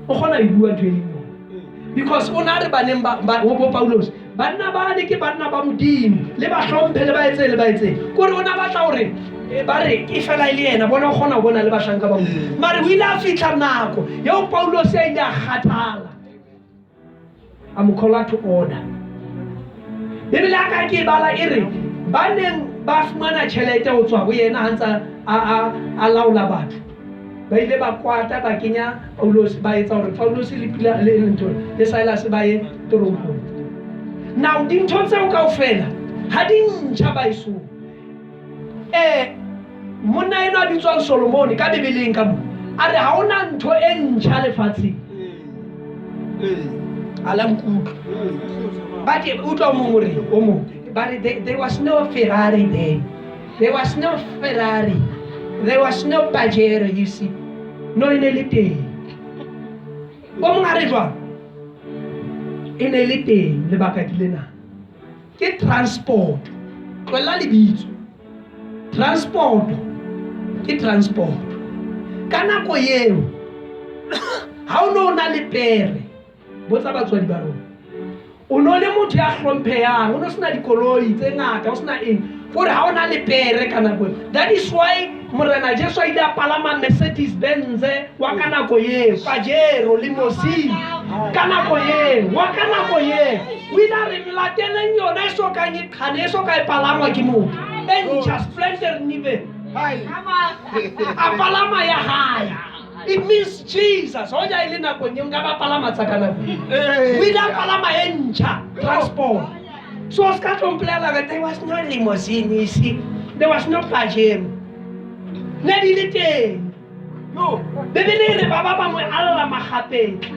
o kgona ho bua ntho e leng yona because o na re baneng ba bo Paulos banna ba ne ke banna ba Modimo le ba hlomphe le ba etse le ba etse kore o na batla hore ba re ke fela e le yena bona o kgona ho bona le bahlanka ba Modimo mare o ile a fihla nako eo Paulos a ile a kgathala a mo call to order Bibele ya ka ke e bala e re ba neng ba fumana tjhelete ho tswa ho yena ha ntsa a laola batho ba ile ba kwata ba kenya Paulos ba etsa hore Paulos le Pila le ntho le Silas ba ye toronkong now dintho tseo kaofela ha di ntjha baesong Monna enwa a bitswang Solomone ka Bibeleng ka mo a re ha hona ntho e ntjha lefatsheng. A la nkutlwa. But utlwa o mong o re o mong ba re there was no Ferrari then. There was no Ferrari. There was no Pajero, you see. No e ne le teng. O mong a re jwang? E ne le teng lebaka ke lena. Ke transport. Tlohella lebitso. Transport ke transport. Ka nako eo ha o no na le pere, botsa batswadi ba rona. O no le motho ya hlomphehang, o no sena dikoloi tse ngata, o sena eng. Kore ha o na le pere ka nako eo. That is why Morena Jesu a ile a palama Mercedes Benz wa ka nako eo, Pajero, limousine ka nako eo, wa ka nako eo. O ile a re lateleng yona e so kang e qhane, e so ka e palangwa ke motho. E ntjha, Splendor Nive. A palama ya hae. It means Jesus. Hoja e le nakong eo nka ba palama tsa ka nako eo. O ile a palama e ntjha, transport. So o ska tlo mpolela hore there was no limousine, you see. There was no Pajero. Ne di le teng. Bibele e re ba ba bangwe a lla magapetla.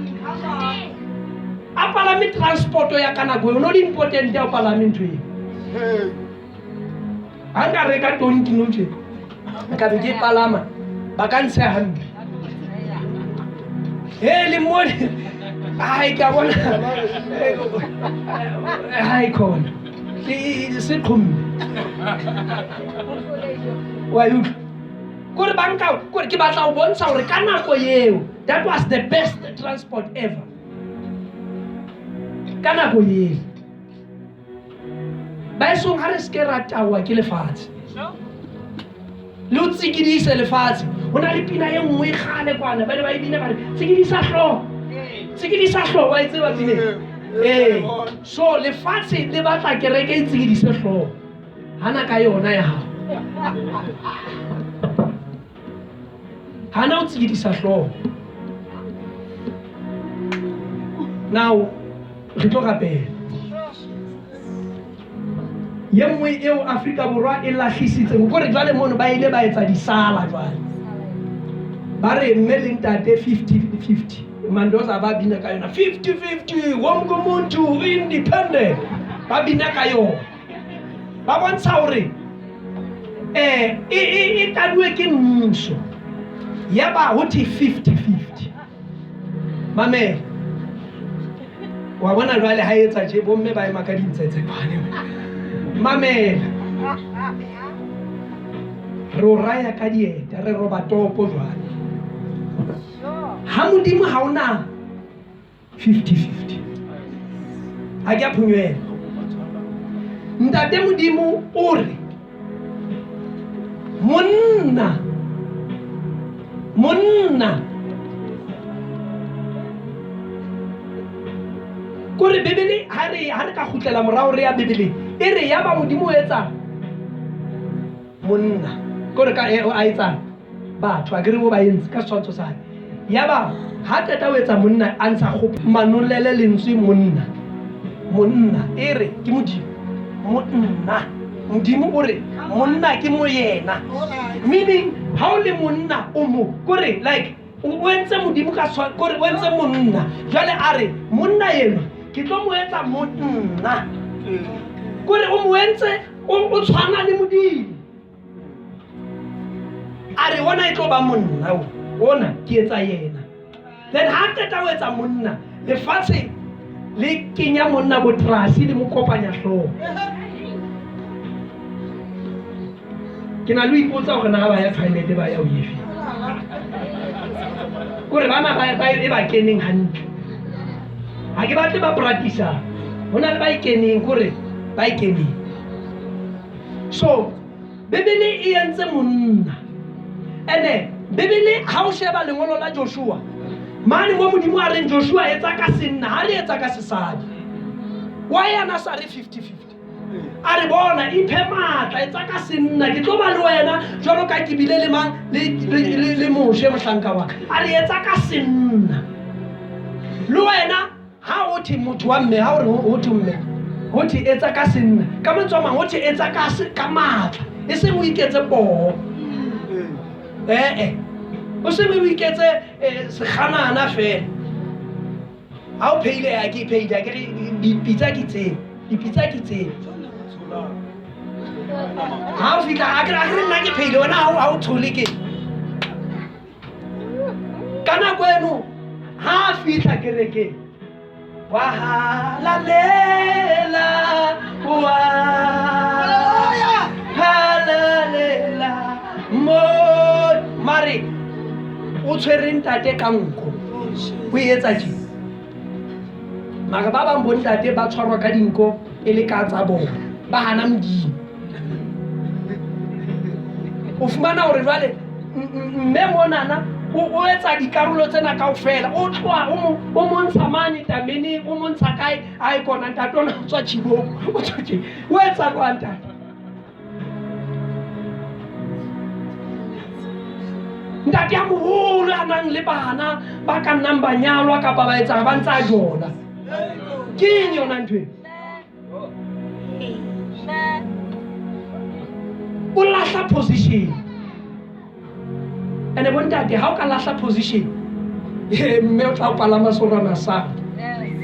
A palame transport ya ka nako eo, no le important ya o palame ntho eo. Ha nka reka tonki nou tje, nka be ke e palama, ba ka ntsheha hampe. He le mone, ai ke a bona. Hai khona. Se qhomme. Wa e utlwa? Kore ba nka, kore ke batla ho bontsha hore ka nako eo, that was the best transport ever. Ka nako eo. Baesong ha re se ke ra tawa ke lefatshe. Le o tsikidise lefatshe. Ho na le pina e nngwe kgale kwana, ba ne ba e bina ba re tsikidisa hlooho. Tsikidisa hlooho, wa e tseba pina e? Ee. So lefatshe le batla kereke e tsikidise hlooho. Hana ka yona ya hao. Hana o tsikidisa hlooho. Now re tlo rapela. Ye nngwe eo Afrika Borwa e lahlisitseng kore jwale mono ba ile ba etsa disala jwale. Ba re mme le ntate 50-50. Mandoza ba bina ka yona 50-50, wonke umuntu independent. Ba bina ka yona. Ba bontsha hore e taduwe ke mmuso. Yaba ho thwe 50-50. Mamela. Wa bona jwale ha etsa tje bomme ba ema ka dintsetse kwane. Mamela. Re o raya ka dieta, re roba topo jwale. Ha Modimo ha ona 50-50. Ha ke a phunywela. Ntate Modimo o re monna monna kore Bibele ha re ka kgutlela morao re ya Bibeleng e re ya ba Modimo o etsa monna kore ka a etsang batho a ke re bo ba entse ka setshwantsho sa hae. Ya ba ha qeta ho etsa monna a ntsha kgopo manolele lentswe monna monna e re ke Modimo monna Modimo o re monna ke moyena, meaning ha o le monna o mo kore like o entse Modimo ka kore o entse monna. Jwale a re monna enwa ke tlo mo etsa monna, kore o mo entse o tshwana le Modimo. A re ona e tlo ba monna o, ona ke etsa yena. Then ha qeta ho etsa monna, lefatshe le kenya monna botrasi le mo kopanya hlooho. Ke na le ho ipotsa hore na ba ya toilet ba ya ho efe. Kore bana ba e ba keneng hantle. Ha ke batle ba practice-ang. Ho na le ba e keneng, kore ba e keneng. So Bibele e entse monna. Ene Bibele ha o sheba lengolo la Joshua, mane mo Modimo a reng Joshua etsa ka senna, ha re etsa ka sesadi. Why ana sa re 50-50? A re bona iphe matla, etsa ka senna, ke tlo ba le wena jwalo ka ke bile le mang le Moshe mohlanka wa ka. A re etsa ka senna. Le wena ha o thwe motho wa mme, ha o re ho thwe mme, ho thwe etsa ka senna. Ka mantswe a mang ho thwe etsa ka matla, e seng o iketse poho. Ee, o se o iketse sekganana fela. Ha o pheile, a ke pheile, a ke re dipitsa ke tseo, dipitsa ke tseo. Ha o fihla, a ke re nna ke pheile, wena ha o tshole ke. Ka nako eno, ha a fihla kerekeng, wa halalela, wa halalela mo mare o tshwere ntate ka nko, o e etsa tje. Mara ba bang bontate ba tshwarwa ka dinko e le ka tsa bona, ba hana Modimo. O fumana hore jwale mme monana o etsa dikarolo tsena kaofela, o tloha o montsha mane tameneng, o montsha kae, a e kona ntate ona o tswa tjhibong, o tswa tje, o etsa jwang ntate? Ntate ya moholo a nang le bana ba ka nnang ba nyalwa kapa ba etsang ba ntse a jola. Ke eng yona ntho eo? O lahla position. Ene bontate ha o ka lahla position, mme o tla o palama sorana sala.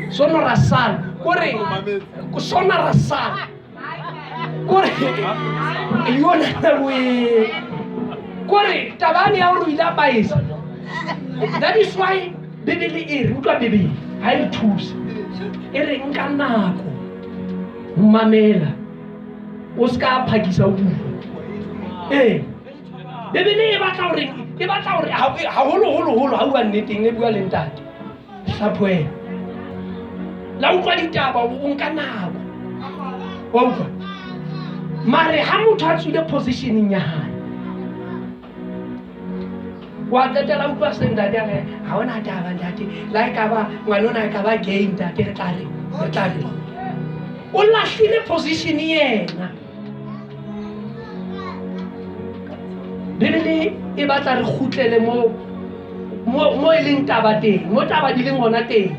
Sonora sala. Kore sonora sala. Kore yona we. Kore tabane ya hore o ile a paesa. That is why Bibele e re, utlwa Bibele ha e re thuse. E re nka nako ho mamela, o ska phakisa o bua. Ee, Bibele e batla hore, e batla hore haholo holo holo ha bua nneteng, e bua le ntate. Hlaphohela. La utlwa ditaba o nka nako. Wa utlwa? Mare ha motho a tswile positioneng ya hae, wa qetela utlwa se ntate a re, ha hona taba ntate, la e ka ba ngwana ona e ka ba gay ntate, re tla re, re tla re. O lahlile position yena. Bibele e batla re kgutlele mo e leng taba teng, mo taba di leng hona teng.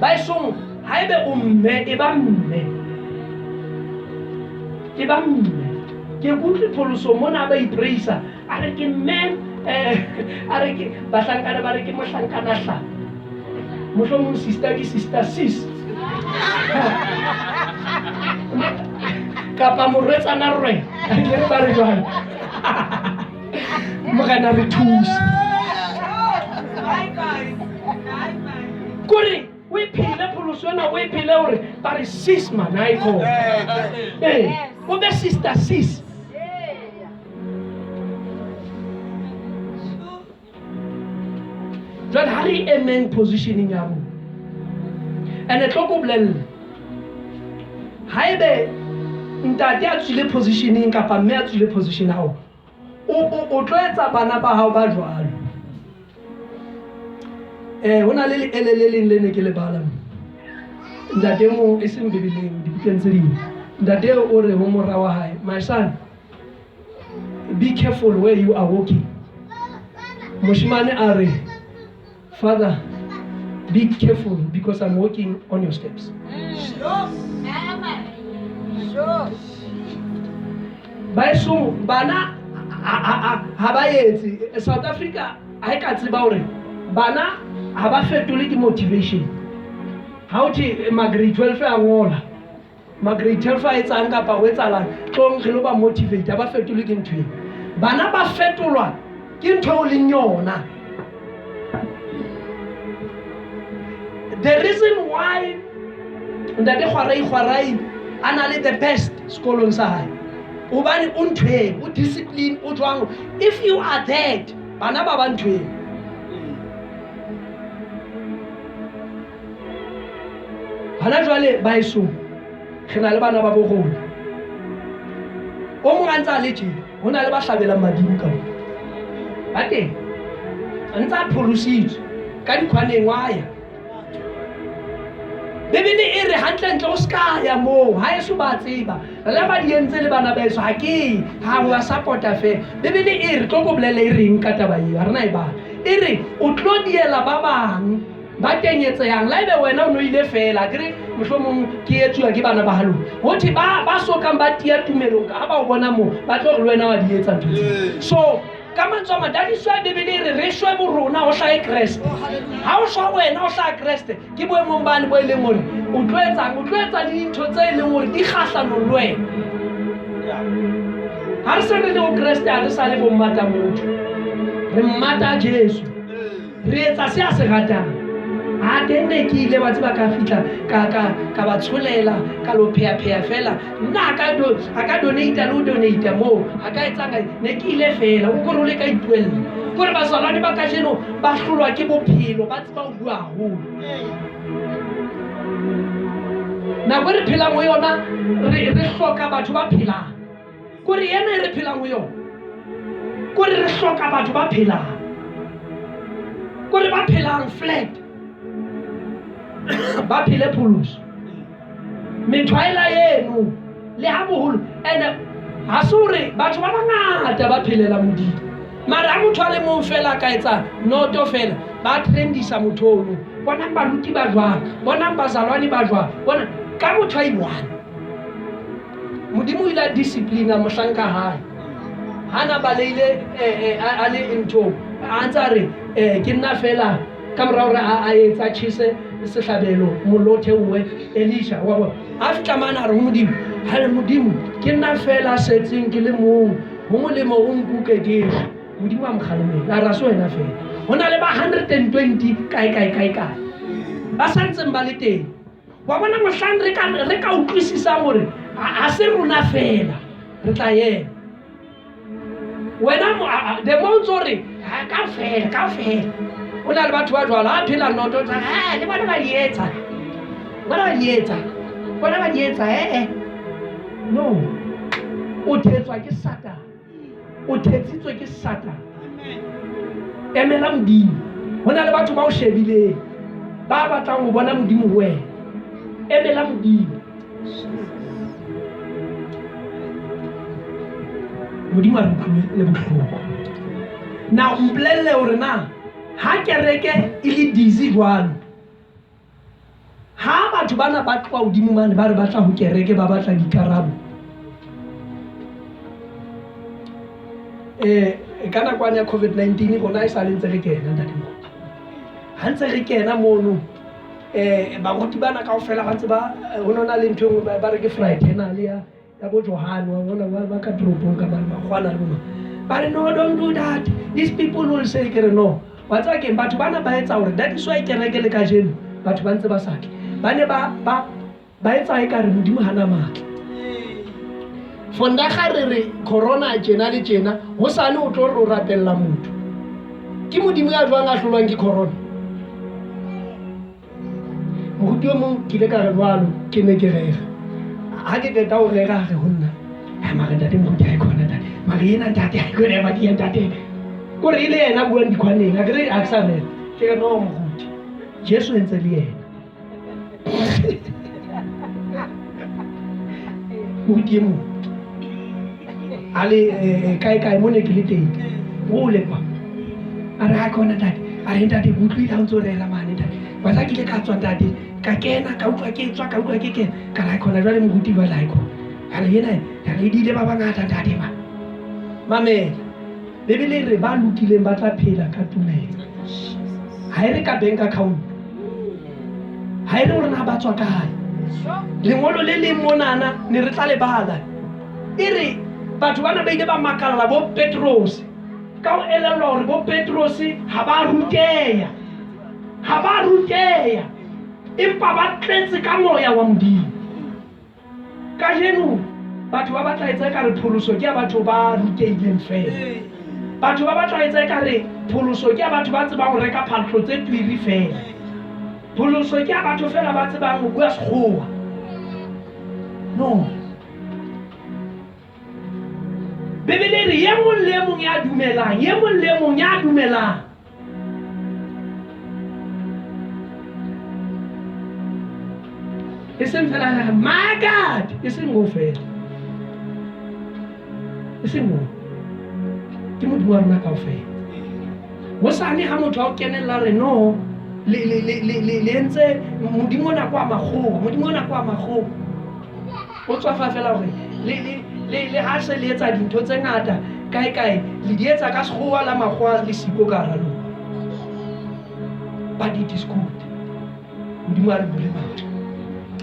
Ba esong, haebe o mme, e ba mme. E ba mme. Ke kutlwe pholoso mona ba ipraisa, a re ke mme, a re ke bahlankana, ba re ke mohlankana hla. Mohlomong sister ke sister sis. Kapa morwetsana rwe. Ke re ba re jwalo. Morena re thuse. Kore o e phele pholoso ena, o e phele hore ba re sis man, ha e khona. Ee, o be sister sis. Jwale ha re emeng positioning ya rona. Ene tlo ko bolella, haebe ntate a tswile positioning kapa mme a tswile position ya hao, o tlo etsa bana ba hao ba jwalo. Ho na le leele le leng le ne ke le bala mo. Ntate mo e seng Bibeleng, dibukeng tse ding. Ntate o re ho mora wa hae, my son, be careful where you are walking. Moshemane a re, father, be careful because I'm walking on your steps. Baesong, bana ha ba etse. South Africa ha e ka tseba hore bana ha ba fetole ke motivation. Ha o thwe ma grade 12 a ngola, ma grade 12 a etsang kapa ho etsahalang, tlong re lo ba motivate, ha ba fetole ke ntho eo. Bana ba fetolwa ke ntho eo leng yona. The reason why Ntate Kgwarai Kgwarai a na le the best sekolong sa hae, hobane o ntho eo, o discipline, o jwang. If you are that, bana ba ba ntho eo. Hona jwale baesong, re na le bana ba bo rona. O mong a ntse a le tje, ho na le ba hlabelang madimo ka moo. Ba teng. A ntse a pholositswe ka dikhwaneng wa ya. Bibele e re hantlentle o ska ya moo, ha eso ba tseba. Re le ba di entse le bana ba eso, ha ke ha wa support-a feela. Bibele e re, tlo ko bolelle e reng ka taba eo, ha re na e bala. E re o tlo diela ba bang ba tenyetsehang, la ebe wena o no ile feela, akere mohlomong ke etsuwa ke bana ba ha lona. Ho thwe ba sokang ba tiya tumelong, ha ba o bona moo, ba tlo re le wena wa di etsa ntho tseo. So Ka mantswe a mang, that is why Bibele e re re shwe borona ho hlahe Kreste. Ha o shwa wena o hlaha Kreste, ke boemong bane bo e leng hore o tlo etsang? O tlo etsa le dintho tse e leng hore di kgahlanong le wena. Ha re se re le ho Kreste, ha re sa le bo mmata motho. Re mmata Jesu. Re etsa se a se ratang. A teng ne ke ile wa tseba ka fihla ka ka ka ba tsholela ka lo pheya-pheya fela. Nna a ka do a ka donate le ho donate moo a ka etsang ne ke ile fela o kore o le ka ipuella. Kore bazalwane ba kajeno ba hlolwa ke bophelo ba tseba ho bua haholo. Nako e re phelang ho yona re hloka batho ba phelang. Kore ena e re phelang ho yona kore re hloka batho ba phelang, kore ba phelang flat, ba phele pholoso. Methwaela eno le ha boholo ene ha se hore batho ba bangata ba phelela Modimo, mara ha motho a le mong fela a ka etsa noto fela ba trendisa motho ono. Bonang baruti ba jwang, bonang bazalwane ba jwang, bona ka motho a i-one. Modimo o ile a disciplina mohlanka hae ha na baleile a le nthong a ntse a re ke nna fela ka mora hore a etsa tjhese sehlabelo mollo o theohe Elisha wa bona a fihla mane a re ho Modimo ha re Modimo ke nna fela a setseng ke le mong ho molemo o nkuke ke shwe. Modimo a mo kgalemela a re a se wena fela ho na le ba 120 kae kae kae kae ba sa ntseng ba le teng. Wa bona mohlang re ka re ka utlwisisang hore ha se rona fela re tla ema. Wena the more o ntso re kaofela kaofela o na le batho ba jwalo a phela noto tsa le bona ba di etsa bona ba di etsa bona ba di etsa ee no o thetswa ke Satane o thetsitswe ke Satane. Emela Modimo. Ho na le batho ba o shebileng ba batlang ho bona Modimo ho wena. Emela Modimo. Modimo a re utlwe le bohloko. Na o mpolelle hore na ha kereke e le busy jwalo, ha batho bana ba tloha hodimo mane ba re ba tla ho kereke ba batla dikarabo, ka nakwane ya COVID-19 rona e sale ntse re kena ntate Moruti. Ha ntse re kena mono baruti bana kaofela ba ntse ba ho no na le ntho e nngwe ba re ke fraternal ya ya bo Johan wa bona ba ba ka toropong ka mane makgwana le boma ba re no don't do that these people will say ke re no wa tseba keng batho bana ba etsa hore that is why kereke le kajeno batho ba ntse ba sa tle ba ne ba ba ba etsa ekare Modimo hana matla. Fondaga re re corona tjena le tjena hosane o tlo re o rapella motho ke Modimo ya jwang a hlolwang ke corona. Moruti o mong ke ile ka re jwalo ke ne ke rera ha ke qeta ho rera a re ho nna mara ntate moruti ha e khona ntate mara ena ntate ha e khona ba ke ntate kore e le yena buang dikhwaneng a kere a ke sa rera ke re no moruti Jesu e ntse le yena moruti e mong a le kae kae mo ne ke le teng hole kwa a re ha khona ntate a re ntate ke utlwile ha o ntso rera mane ntate wa tla ke ile ka tswa ntate ka kena ka utlwa ke tswa ka utlwa ke kena ka re ha khona jwale moruti jwale ha e khona a re ena a re di ile ba bangata ntate ma mamela Bibele e re ba lokileng ba tla phela ka tumelo ha e re ka bank account ha e re hore na ba tswa kae lengolo le leng monana ne re tla le bala e re batho bana ba ile ba makalla bo Petrose ka ho elellwa hore bo Petrose ha ba ruteya ha ba ruteya empa ba tletse ka moya wa Modimo. Kajeno batho ba batla etsa ekare pholoso ke ya batho ba rutehileng feela. Batho ba batla etsa ekare pholoso ke ya batho ba tsebang ho reka phahlo tse twiri feela. Pholoso ke ya batho feela ba tsebang ho bua sekgowa. No. Bibele e re e mong le e mong ya dumelang, e mong le e mong ya dumelang. E seng fela my God, e seng moo fela. E seng moo. Ke Modimo wa rona kaofela. Hosane ha motho a o kenella re no le le le le le le entse Modimo ona kwa makgowa, Modimo ona kwa makgowa. O tswafa fela hore le le le le ha se le etsa dintho tse ngata Kae kae le di etsa ka sekgowa la makgowa le siko ka hara lona. But it is good. Modimo a re bule batho.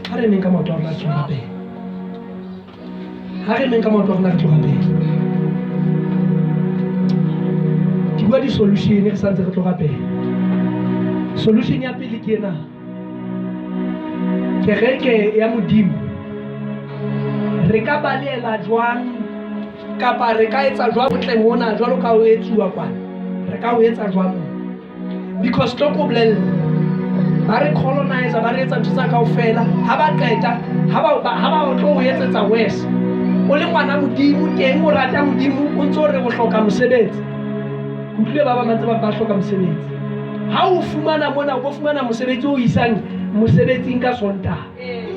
Ha re emeng ka maoto a rona re tlo rapela. Ha re emeng ka maoto a rona re tlo rapela. Ke bua di-solution re santse re tlo rapela. Solution ya pele ke ena. Kereke ya Modimo re ka baleela jwang kapa re ka etsa jwang botle mona jwalo ka ho etsuwa kwana, re ka ho etsa jwang mona? Because tlo ko bolella, ba re colonizer, ba re etsa ntho tsa kaofela, ha ba qeta ha ba tlo o etsetsa worse. O le ngwana Modimo teng, o rata Modimo, o ntso re o hloka mosebetsi. Ke utlwile ba bang ba ntse ba hloka mosebetsi. Ha o fumana mona, o bo fumana mosebetsi o isang mosebetsing ka Sontaha.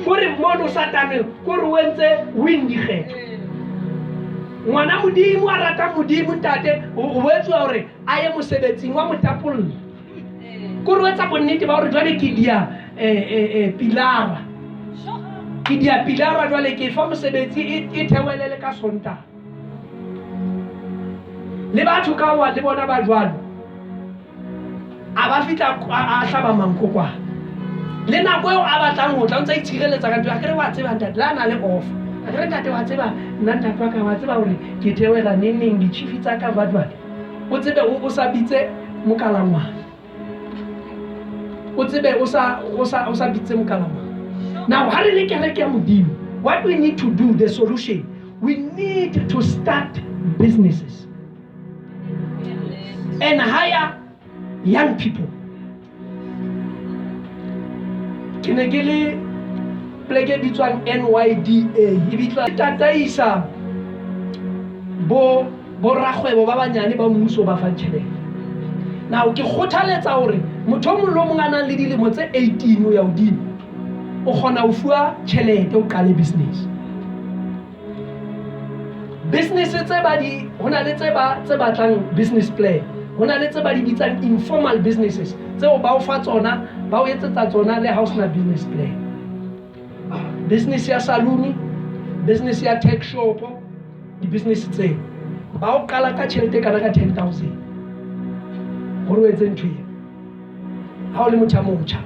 Kore mono Satane, kore o entse win dikgetho. Ngwana Modimo a rata Modimo ntate, o etsuwa hore a ye mosebetsing wa motapolla. Kore o etsa bonnete ba hore jwale ke dia pilara. Ke dia pilara jwale ke fa mosebetsi e theohelele ka Sontaha. Le batho ka wa le bona ba jwalo. A ba fihla a hlaba manko kwana. Le nako eo a batlang ho tla o ntsa itshireletsa ka ntho, akere wa tseba ntate, le a na le off. Akere ntate wa tseba nna ntate wa ka wa tseba hore ke theohela neng neng di-chief tsa ka jwale jwale. O tsebe o sa bitse mokalangwana. O tsebe o sa bitse mokalangwana. Now ha re le kereke ya Modimo, what we need to do, the solution, we need to start businesses and hire young people. Ke ne ke le pleke e bitswang NYDA, e bitswa tataisa bo rakgwebo ba banyane ba mmuso ba fang tjhelete. Now ke kgothaletsa hore motho o mong le o mong a nang le dilemo tse 18 ho ya hodimo, o kgona ho fuwa tjhelete o qale business. Business tse ba di, ho na le tse ba tse batlang business plan, ho na le tse ba di bitsang informal businesses tseo ba o fa tsona, ba o etsetsa tsona le ha o sena business plan. Business ya saloon, business ya tech shop, di-business tseo ba o qala ka tjhelete kana ka 10,000 hore o etse ntho eo. Ha o le motho a motjha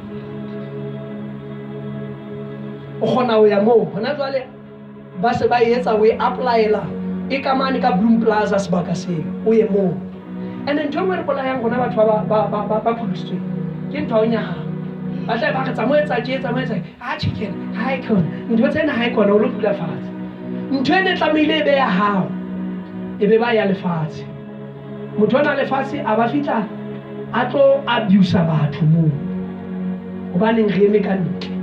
o kgona ho ya moo. Hona jwale ba se ba etsa o e applyela e ka mane ka Bloom Plaza sebaka seo, o ye moo. And ntho e nngwe re bolayang rona batho ba pholositsweng ke ntho ya ho nyahama. Ba tla ba re tsamaya etsa tje, tsamaya etsa a chicken ha e khona ntho tsena ha e khona o lo dula fatshe. Ntho ena e tlamehile e be ya hao, e be ba ya lefatshe. Motho ona lefatshe a ba fihla a tlo abuse batho moo, hobaneng re eme ka ntle.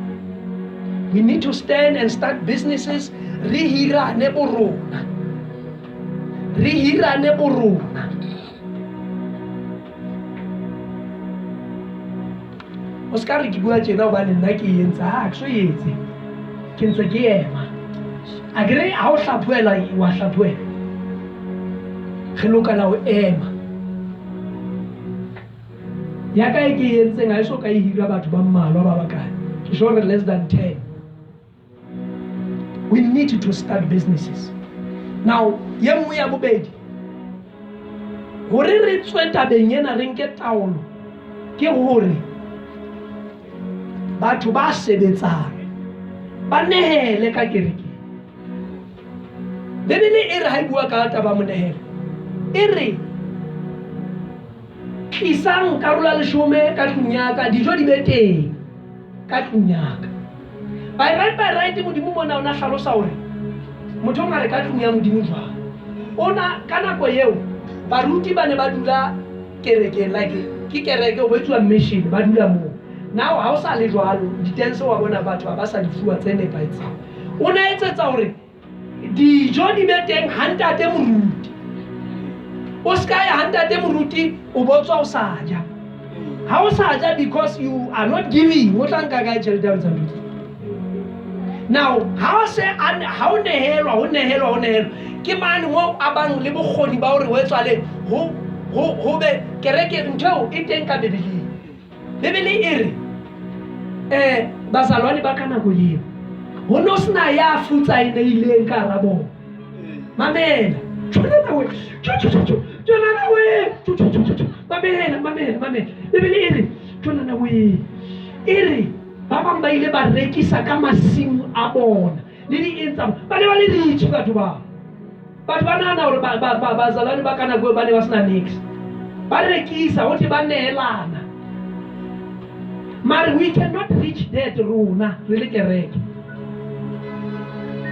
We need to stand and start businesses. Re hirane borona, re hirane borona. O ska re ke bua tjena hobane nna ke e entse, ha ke so etse, ke ntse ke ema. Akere ha o hlaphohela wa hlaphohela, re lokela ho ema. Ya ka e ke e entseng ha e so ka e hira batho ba mmalwa ba bakae, ke sure less than 10. We need to start businesses. Now ye nngwe ya bobedi, hore re tswe tabeng ena re nke taolo, ke hore batho ba sebetsang ba nehele ka kerekeng. Bibele e re ha e bua ka taba monehelo, e re tlisang karolo ya leshome ka tlung ya ka, dijo di be teng ka tlung ya ka. By right Modimo mona o na hlalosa hore motho o re ka tlung ya Modimo jwang. Ona ka nako eo baruti ba ne ba dula kerekeng, like ke kereke ho etsuwa mission, ba dula moo. Now ha o sa le jwalo, ditense wa bona batho ha ba sa di fuwa tse nepahetseng. O na etsetsa hore dijo di be teng ha ntate moruti. O ska ya ha ntate moruti o botswa o sa ja. Ha o sa ja because you are not giving, o tla nka kae tjhelete ya ho etsa ntho? Now ha o se ha o nehelwa, ho nehelwa, ho nehelwa, ke mane moo a bang le bokgoni ba hore ho etswale ho be kereke. Ntho eo e teng ka Bibeleng. Bibele e re bazalwane ba ka nako eo ho no sena ya futsaenehileng ka hara bona. Mamela, Tjhonana we, tjho tjho tjho tjho, tjhonana we, tjho tjho tjho tjho. Mamela, mamela, mamela. Bibele e re, tjhonana we. E re ba bang ba ile ba rekisa ka masimo a bona le di eng tsa bona. Ba ne ba le rich batho bao. Batho ba nahana hore bazalwane ba ka nako eo ba ne ba sena niks. Ba rekisa, ho thwe ba nehelana. Mare we cannot reach that rona re le kereke.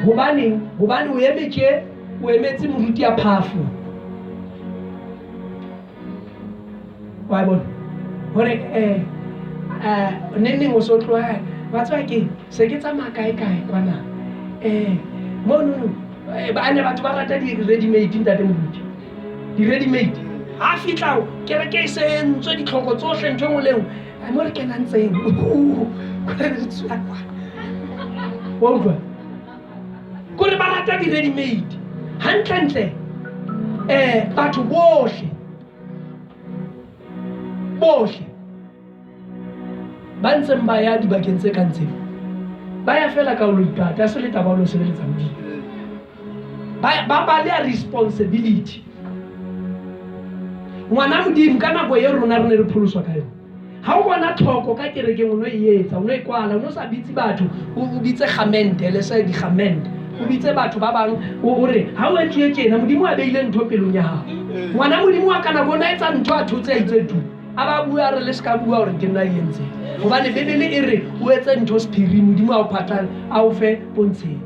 Hobaneng? Hobane o eme tje, o emetse moruti ya phafo. Wa bona? Hore neng neng o so tloha, wa tseba keng? Se ke tsamaya kae kae kwana. Monono, ba ne batho ba rata di-ready made ntate moruti. Di-ready made. Ha fihla kereke e se entswe ditlhoko tsohle ntho e nngwe le e nngwe. Ai, mo re kenang tseng. Kore re tswa kwa. Wa utlwa? Kore ba rata di-ready made. Hantlentle, batho bohle, bohle ba ntseng ba ya dibakeng tse kang tseo, ba ya fela ka ho lo ipata, ha se le taba ya ho lo sebeletsa Modimo. Ba baleha responsibility. Ngwana Modimo ka nako eo rona re ne re pholoswa ka yona. Ha o bona tlhoko ka kerekeng o no e etsa, o no e kwala, o no sa bitse batho, o bitse gamente, le se digamente. O bitse batho ba bang, o re ha o etsuwe tjena, Modimo a beile ntho pelong ya hao. Ngwana Modimo wa ka nako o na etsa ntho a thotse a itse tu. A ba bua a re le ska bua hore ke nna e entseng. Hobane Bibele e re o etse ntho sephiring, Modimo a o phatlale, a o fe pontsheng.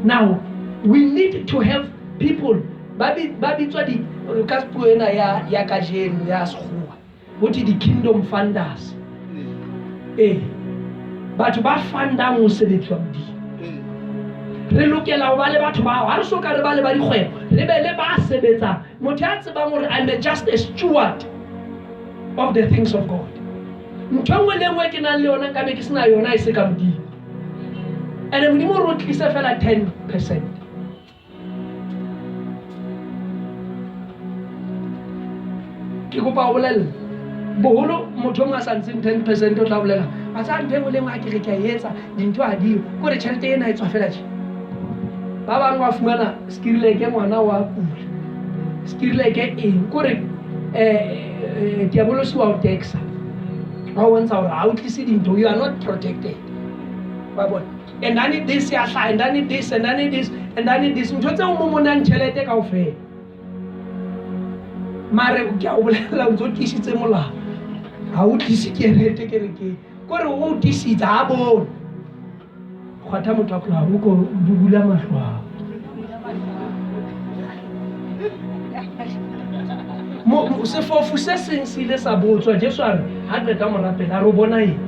Now, we need to have people ba bitswa di ka puo ena ya kajeno ya sekgowa ho thwe di-kingdom funders. Batho ba fundang mosebetsi wa Modimo. Re lokela ho ba le batho bao. Ha re so ka re ba le ba dikgwebo, re be le ba sebetsang. Motho ya tsebang hore I'm just a steward of the things of God. Ntho e nngwe le e nngwe ke nang le yona nkabe ke sena yona e se ka Modimo. Ene Modimo o re o tlise fela 10%. Ke kopa ho bolella boholo motho o mong a sa ntsheng 10% o tla bolela a tsa ntho e nngwe le nngwe ha ke re ke a etsa dintho ha diyo kore tjhelete ena e tswa fela tje. Ba bang wa fumana skirileke ngwana wa kula, skirileke eng kore diabolosi wa o taxa, wa o bontsha hore ha o tlise dintho, you are not protected. Wa bona? And then this ya hlaha, and then this, and then this, and then this, ntho tseo mo monang tjhelete kaofela. Mare ke a o bolella o ntso tiisitse molao, ha o tlise kereke kerekeng, kore o tiisitse ha bone. Kgwatha motho a pela o ko bula mahlo a hao. Sefofu se seng se ile sa botswa, Jesu a re ha qeta mo rapela, a re o bona eng?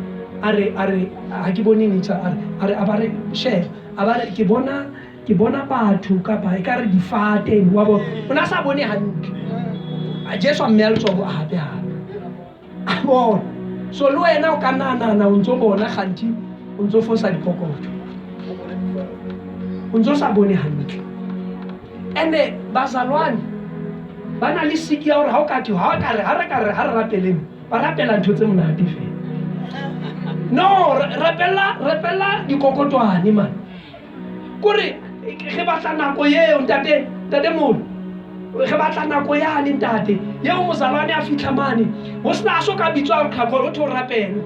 A re, a re ha ke bone niks, a re, a re, a ba re sheba, a ba re ke bona, ke bona batho kapa ekare difate, wa bona. O ne a sa bone hantle. Jesu a mmeha letsoho hape hape. A bona. So le wena o ka nahana o ntso bona kganthi o ntso fosa dipokotho. O ntso sa bone hantle. Ene bazalwane ba na le siki ya hore ha o ka thwe, ha o ka re, ha re ka re, ha re rapeleng, ba rapela ntho tse monate fela. No, rapella, rapella dikokotwane man. Kore re batla nako eo ntate, ntate moholo. Re batla nako yane ntate. Eo mozalwane a fihla mane. Ho sena a so ka bitswa qhaqho ho thwe o rapele.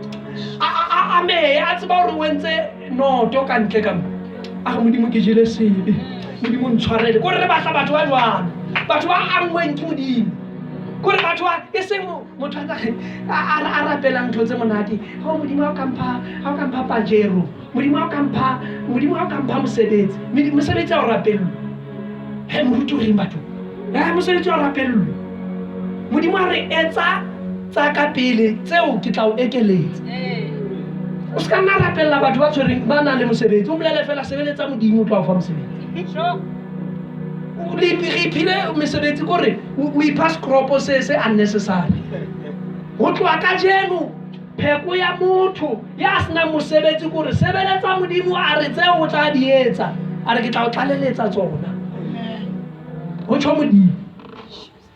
A meya a tseba hore o entse noto ka ntle ka mo. A re Modimo ke jele sebe. Modimo ntshwarele. Kore re batla batho ba jwalo. Batho ba anngweng ke Modimo. Kore batho ba e seng motho a tla a rapela ntho tse monate. Oh Modimo ha o ka mpha, ha o ka mpha pajero. Modimo ha o ka mpha, Modimo ha o ka mpha mosebetsi. Mosebetsi ha o rapellwe. He moruti o reng batho? Mosebetsi ha o rapellwe. Modimo a re etsa tsa ka pele tseo ke tla o ekeletsa. O se ka nna rapella batho ba tshwereng ba nang le mosebetsi. O bolele fela sebeletsa Modimo o tla o fa mosebetsi. Re iphile mesebetsi kore o ipha sekropo se se unnecessary. Ho tloha kajeno pheko ya motho ya senang mosebetsi kore sebeletsa Modimo a re tseo o tla di etsa, a re ke tla o tlaleletsa tsona. Ho tjho Modimo.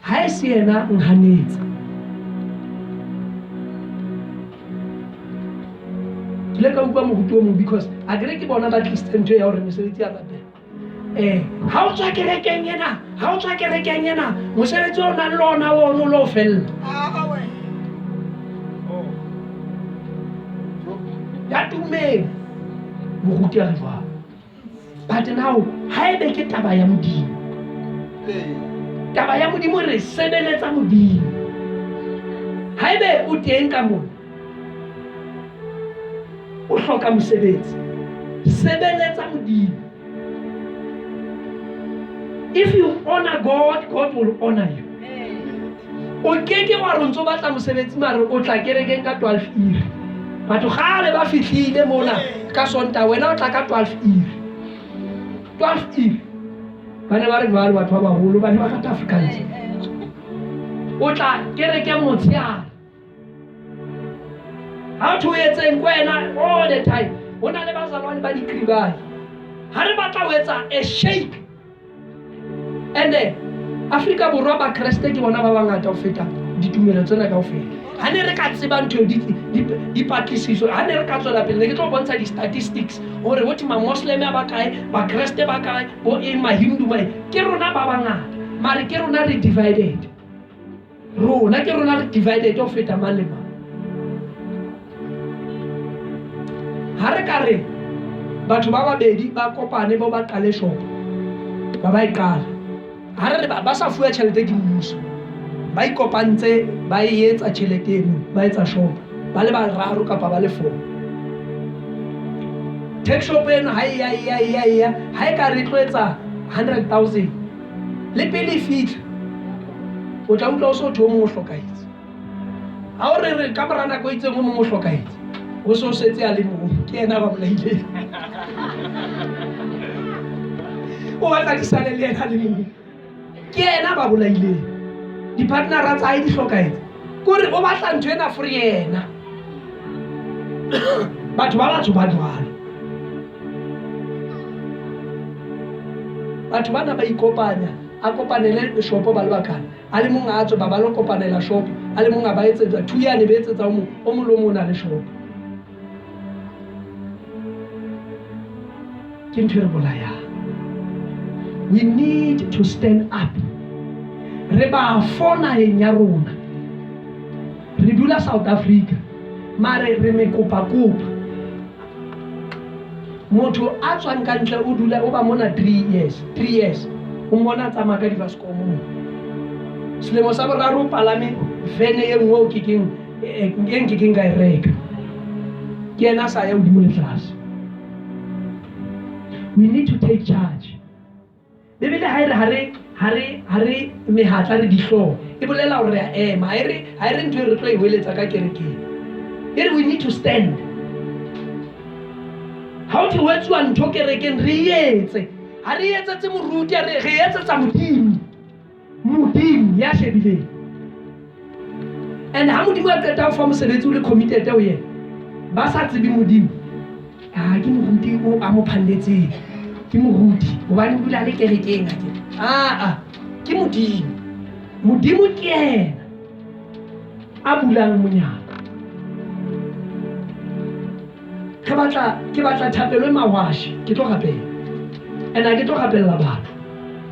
Ha e se yena nhanetse. Ke ile ka utlwa moruti o mong because a kere ke bona ba tlisitse ntho ya hore mesebetsi ya rapela. Ha o tswa kerekeng ena, ha o tswa kerekeng ena, mosebetsi o nang le ona ono lo fella. Ya tumeng moruti a re jwalo. But now haebe ke taba ya Modimo, taba ya Modimo re sebeletsa Modimo. Haebe o teng ka mona o hloka mosebetsi, sebeletsa Modimo. If you honor God, God will honor you. O keke wa re o ntso batla mosebetsi mare o tla kerekeng ka 12 iri. Batho kgale ba fihlile mona ka Sontaha, wena o tla ka 12 iri. 12 iri. Ba ne ba re jwalo batho ba baholo, ba ne ba rata Afrikaans. O tla kerekeng motshehare. Ha o etseng ko wena all the time. Ho na le bazalwane ba dikribai. Ha re batla ho etsa a shake. And Afrika Borwa ba Kreste ke bona ba bangata ho feta ditumelo tsena kaofela. Ha ne re ka tseba ntho eo dipatlisiso, ha ne re ka tswela pele, ne ke tlo bontsha di-statistics hore ho thwe ma-Moslem a ba kae, ba-Kreste ba kae, bo eng, ma-Hindu ba eng. Ke rona ba bangata, mare ke rona re divided. Rona ke rona re divided ho feta mang le mang. Ha re ka re batho ba babedi ba kopane bo ba qale shop, ba e qala. Ha re re ba sa fuwa tjhelete ke mmuso, ba ikopantse ba e etsa tjhelete eno, ba etsa shop ba le bararo kapa ba le four. Tech shop eno ha e ya e ya e ya e ya, ha e ka re tlo etsa 100,000 le pele e fitlha o tla utlwa o so thwe o mong o hlokahetse. Ha o re re ka mora nako e itseng o mong o hlokahetse, o so setse a le mong, ke yena ba bolaileng. O batla di sale le yena le mong, ke yena ba bolaileng. Di-partnera tsa hae di hlokahetse, kore o batla ntho ena for yena. Batho ba batsho ba jwalo. Batho bana ba ikopanya, a kopanele shopo ba le bakana, a le mong a tswe ba ba lo kopanela shopo, a le mong a ba etsetsa two yane ba etsetsa o mong, o mong le o mong o na le shopo. Ke ntho e re bolayang. We need to stand up. Re ba fo naheng ya rona. Re dula South Africa, mare re mekopakopa. Motho a tswang ka ntle o dula o ba mona 3 years, 3 years. O mmona a tsamaya ka dibaskomo mo. Selemo sa boraro o palame vene e nngwe o kekeng e nkekeng ka e reka. Ke yena a sa ya hodimo le tlase. We need to take charge. Bibele ha e re ha re mehatla re dihlooho, e bolela hore re a ema. Ha e re ntho e re tlo e hweletsa ka kerekeng. E re we need to stand. Ha o thwe ho etsuwa ntho kerekeng, re e etse. Ha re etsetse moruti, re etsetsa Modimo. Modimo ya shebileng. And ha Modimo a qeta ho fa mosebetsi o le committed ho yena, ba sa tsebe Modimo, ah, ke moruti o a mo phalletseng, ke moruti hobane o dula le kerekeng akere. Ah, ke Modimo. Modimo ke yena a bulang monyako. Ke batla thapelo e mahwashe, ke tlo rapela. And ha ke tlo rapella batho.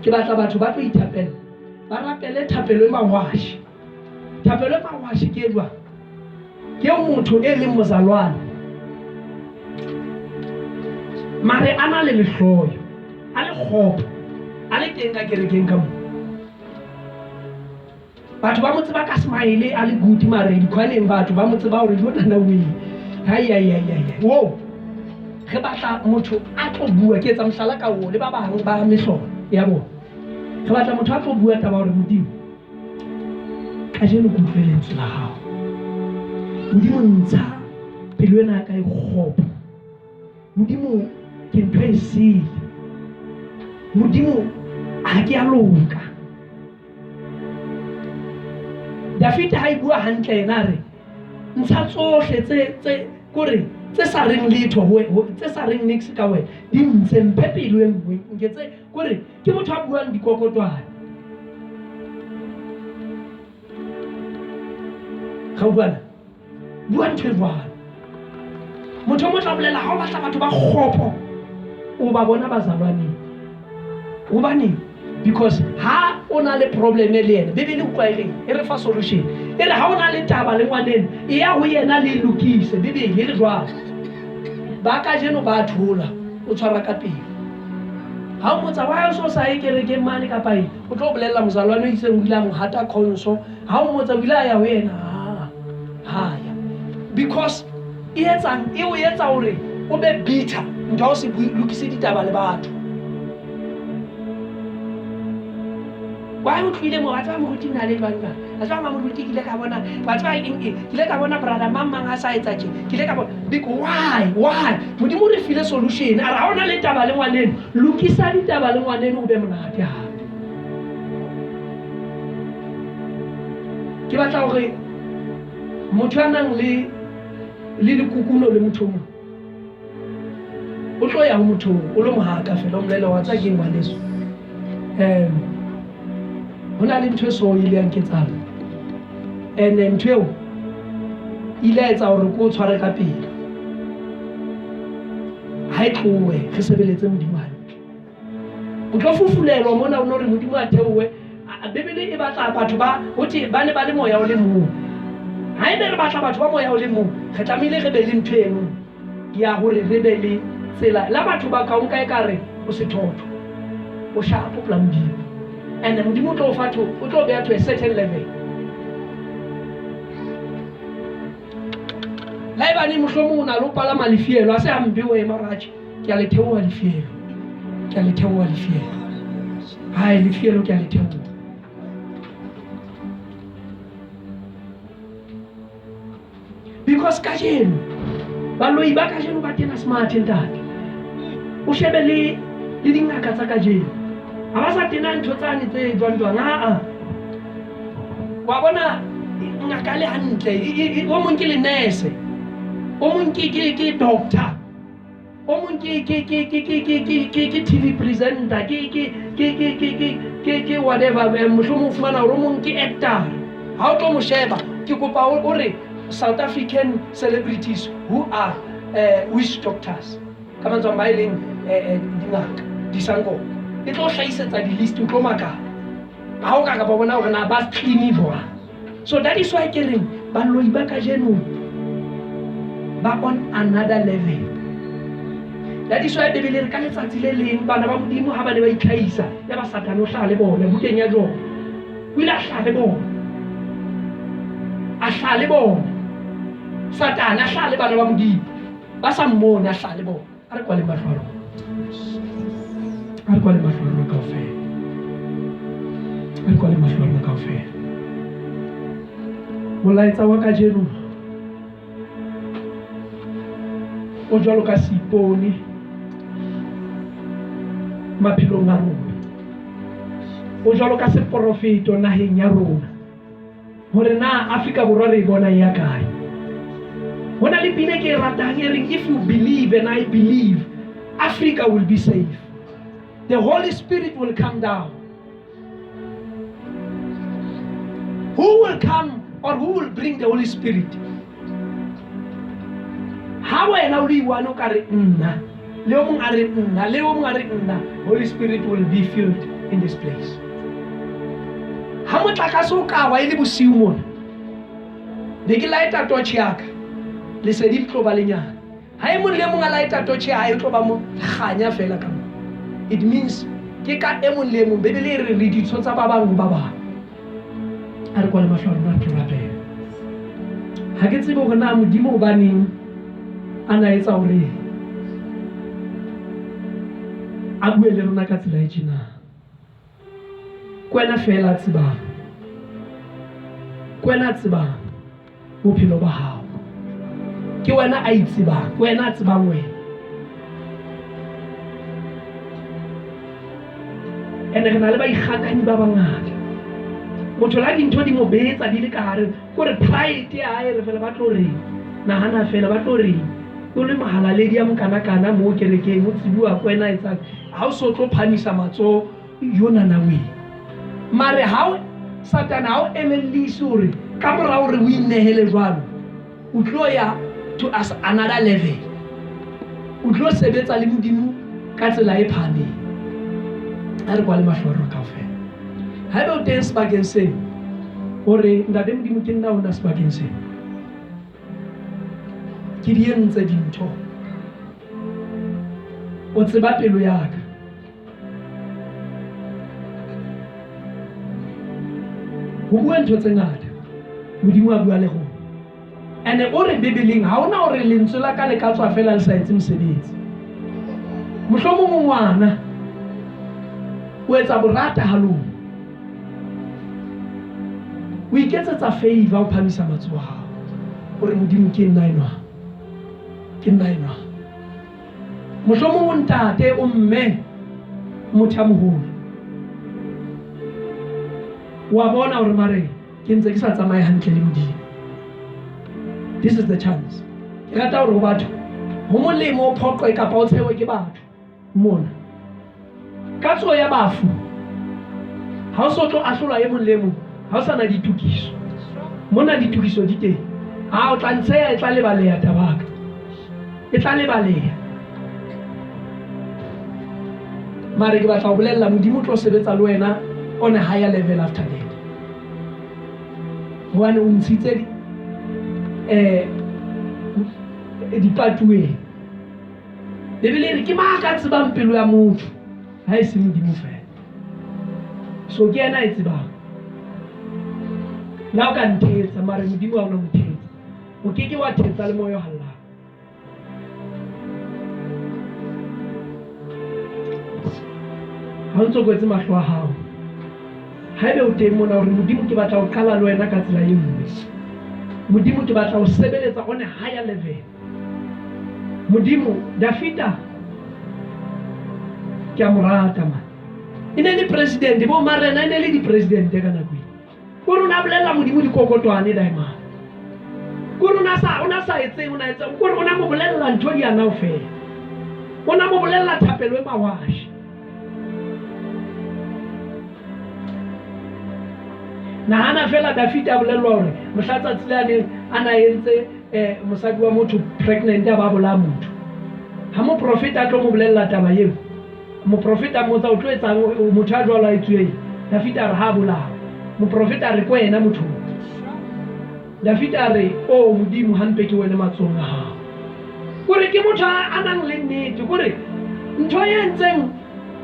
Ke batla batho ba tlo ithapella. Ba rapele thapelo e mahwashe. Thapelo e mahwashe ke e jwang? Ke eo motho e leng mozalwane, mare a na le lehloyo, a le kgopo, a le teng ka kerekeng ka moo. Batho ba mo tseba ka smile a le good, mare dikhwaneng batho ba mo tseba hore jo nana o eng. Hai hai hai hai. Wo. Re batla motho a tlo bua, ke etsa mohlala ka o le ba bang ba mehlolo ya bona. Re batla motho a tlo bua taba hore Modimo, kajeno ke utlwe lentswe la hao. Modimo ntsha pelo ena ya ka e kgopo. Modimo ke ntho e sele. Modimo ha ke a loka. Dafita ha e bua hantle yena a re ntsha tsohle tse kore tse sa reng letho ho tse sa reng niks ka wena, di ntshe, mphe pelo e nngwe nketse. Kore ke motho a buang dikokotwane. Ga utlwana? Bua ntho e jwalo. Motho o motla bolela ha o batla batho ba kgopo, o ba bona bazalwaneng. Hobaneng? Because ha o na le problem le yena, Bibele utlwa e reng? E re fa solution. E re ha o na le taba le ngwaneno, e ya ho yena le e lokise. Bibele e re jwalo. Ba kajeno ba thola, o tshwara ka pelo. Ha o motsa why o so sa ye kerekeng mane kapa eng, o tlo bolella mozalwane o itseng o ile a mo hata khonso. Ha o motsa o ile a ya ho yena, ha ya. Because e etsang? E o etsa hore o be bitter, ntho ya ho se lokise ditaba le batho. Why o tlohile moo? Wa tseba moruti nna le jwang jwang? Wa tseba mamoruti ke ile ka bona, wa tseba eng eng? Ke ile ka bona brother mang mang a sa etsa tje. Ke ile ka bona why? Why? Modimo o re file solution. A re ha o na le taba le ngwaneno, lokisa ditaba le ngwaneno o be monate hape. Ke batla hore motho a nang le le lekukuno le motho o mong o tlo ya ho motho o lo mo haka fela o mmolelle wa tseba ke ngwaneso. Ho na le ntho e so ile ya nketsahalla. And ntho eo ile ya etsa hore ke o tshware ka pele. Ha e tlohe re sebeletse Modimo hantle. O tlo fufulelwa mona o no re Modimo a theohe. Bibele e batla batho ba ho thwe ba ne ba le moya o le mong. Haebe re batla batho ba moya o le mong, re tlamehile re be le ntho eno ya hore re be le tsela la batho ba ka o nka ekare o sethotho, o shapo pela Modimo. And Modimo o tlo o fa to, o tlo beha to a certain level. La ebane mohlomong o na le o palama lefielo, a se hampe o ema hore atjhe, ke a le theoha lefielo, ke a le theoha lefielo. Hai lefielo ke a le theoha. Because kajeno baloi ba kajeno ba tena smart ntate. O shebe le le dingaka tsa kajeno. Ha ba sa tena ntho tsane tse jwang jwang a a. Wa bona ngaka le hantle, o mong ke le nurse, o mong ke ke ke doctor, o mong ke ke ke ke ke ke ke ke ke TV presenter, ke ke ke ke ke ke ke ke whatever, mohlomong o fumana hore o mong ke actor. Ha o tlo mo sheba, ke kopa o re South African celebrities who are witch doctors, ka mantswe a mang ba e leng dingaka, disangoma. E tlo hlahisetsa di-list, o tlo makala. Ha o ka ka ba bona hore na ba clean jwang. So that is why ke reng baloi ba kajeno ba on another level. That is why Bibele re ka letsatsi le leng bana ba Modimo ha ba ne ba itlhahisa, ya ba Satane o hlaha le bona bukeng ya Job. O ile a hlaha le bona. A hlaha le bona. Satane a hlaha le bana ba Modimo. Ba sa mmone a hlaha le bona. A re kwale mahlo a rona. A re kwale mahlo a rona kaofela. A re kwale mahlo a rona kaofela. Molaetsa wa kajeno o jwalo ka seipone maphelong a rona. O jwalo ka seporofeto naheng ya rona. Hore na Afrika Borwa re e bona e ya kae. Ho na le pina ke e ratang e reng if you believe and I believe, Africa will be safe. The Holy Spirit will come down. Who will come or who will bring the Holy Spirit? Ha wena o le one o ka re nna, le o mong a re nna, le o mong a re nna, Holy Spirit will be filled in this place. Ha motlakase o ka wa e le bosiu mona, be ke lighta torch ya ka, lesedi le tlo ba lenyane. Ha e mong le mong a lighta torch ya hae, e tlo ba mo kganya fela ka mo. It means ke ka e mong le e mong. Bibele e re re ditho tsa ba bang ho ba bang. A re kwale mahlo a rona re tlo rapela. Ha ke tsebe hore na Modimo hobaneng a na etsa hore a bue le rona ka tsela e tjena. Ke wena feela a tsebang. Ke wena a tsebang bophelo ba hao. Ke wena a itsebang, ke wena a tsebang wena. Ene re na le baikgakanyi ba bangata. Motho la dintho di mo betsa di le ka hare, kore pride ya hae re fela ba tlo reng. Nahana fela ba tlo reng. O le mohalaledi ya mokanakana moo kerekeng, o tsebuwa ke wena etsang. Ha o so tlo phamisa matsoho yona naweng. Mare ha o Satane ha o elellise hore ka mora hore o inehele jwalo, o tlo ya to as another level. O tlo sebetsa le Modimo ka tsela e phahameng. A re kwale mahlo a rona kaofela. Haeba o teng sebakeng seo, o re, Ntate Modimo, ke nna ona sebakeng seo. Ke di entse dintho. O tseba pelo ya ka. Ho bua ntho tse ngata. Modimo a bua le rona. Ene o re Bibeleng ha hona hore lentswe la ka le ka tswa fela le sa etse mosebetsi. Mohlomong o ngwana o etsa borata halong. O iketsetsa favor o phamisa matsoho a hao. O re Modimo ke nna enwa. Ke nna enwa. Mohlomong o ntate o mme motho a moholo. Wa bona hore mare ke ntse ke sa tsamaye hantle le Modimo. This is the chance. Ke rata hore ho batho ho molemo o phoqwe kapa o tshewe ke batho mona. Ka tsoho ya bafu ha o so tlo ahlolwa e mong le e mong, ha o sa na ditokiso. Mona ditokiso di teng. A o tla ntsheya e tla lebaleha tabaka. E tla lebaleha. Mare ke batla ho bolella Modimo o tlo sebetsa le wena on a higher level after that. Hobane o ntshitse dipatuweng. Bibele e re ke mang a ka tsebang pelo ya motho ha e se Modimo fela. So ke yena a e tsebang. Le ha o ka nthetsa mare Modimo ha o na mo thetsa. O ke ke wa thetsa le moya o hallang. Ha o ntso kwetse mahlo a hao. Haebe o teng mona hore Modimo ke batla ho qala le wena ka tsela e nngwe. Modimo ke batla ho sebeletsa on a higher level. Modimo, Dafita ke a mo rata man. E ne le president, bo marena e ne le di-president ka nako eo. Kore o ne a bolella Modimo dikokotwane daemane. Kore o ne a sa o ne a sa etseng o ne a etsa kore o ne a mo bolella ntho di ana fela. O ne a mo bolella thapelo e mawashe. Nahana fela Dafita a bolellwa hore mohla tsatsi le a neng a na entse mosadi wa motho pregnant a ba bolaya motho. Ha moprofeta a tlo mo bolella taba eo, moprofeta a mmotsa o tlo etsang motho a jwalo a etsuwe eng? Dafita a re ha a bolawe. Moprofeta a re ke wena motho. Dafita a re o Modimo hampe ke wele matsohong a hao. Kore ke motho a nang le nnete kore ntho e entseng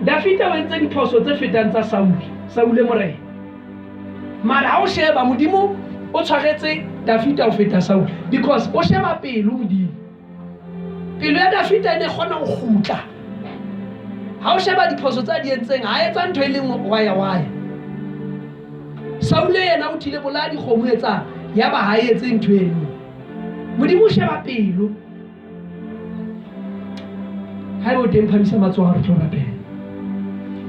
Dafita o entse diphoso tse fetang tsa Saule, Saule morena. Mara ha o sheba Modimo o tshwaretse Dafita ho feta Saule because o sheba pelo Modimo. Pelo ya Dafita e ne kgona ho kgutla. Ha o sheba diphoso tsa di entseng, ha etsa ntho e leng waya waya. Saule yena o thile bolaya dikgomo etsang, ya ba ha etse ntho eno. Modimo o sheba pelo. Haeba o teng phamisa matsoho a re tlo rapela.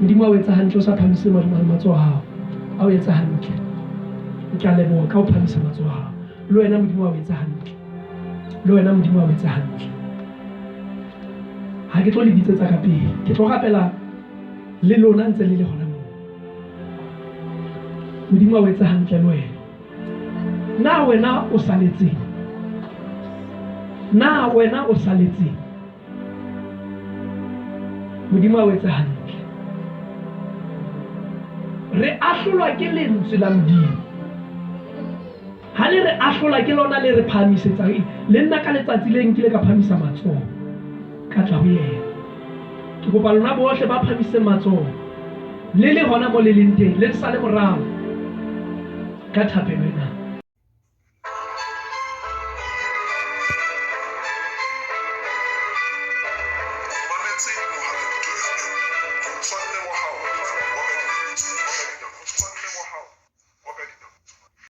Modimo a o etsa hantle o sa phamise matsoho a hao. A o etsa hantle. Ke a leboha ka ho phamisa matsoho a hao. Le wena Modimo a o etsa hantle. Le wena Modimo a o etsa hantle. Ha ke tlo le bitsetsa ka pele. Ke tlo rapela le lona ntse le le hona moo. Modimo a o etsa hantle le wena. Na wena o saletseng? Na wena o saletseng? Modimo a o etsa hantle. Re ahlolwa ke lentswe la Modimo. Ha le re ahlola ke lona le re phahamisetsang. Le nna ka letsatsi le nkile ka phamisa matsoho ka tla ho yena. Ke kopa lona bohle ba phamiseng matsoho le le hona mo le leng teng le sale morao ka thapelo ena.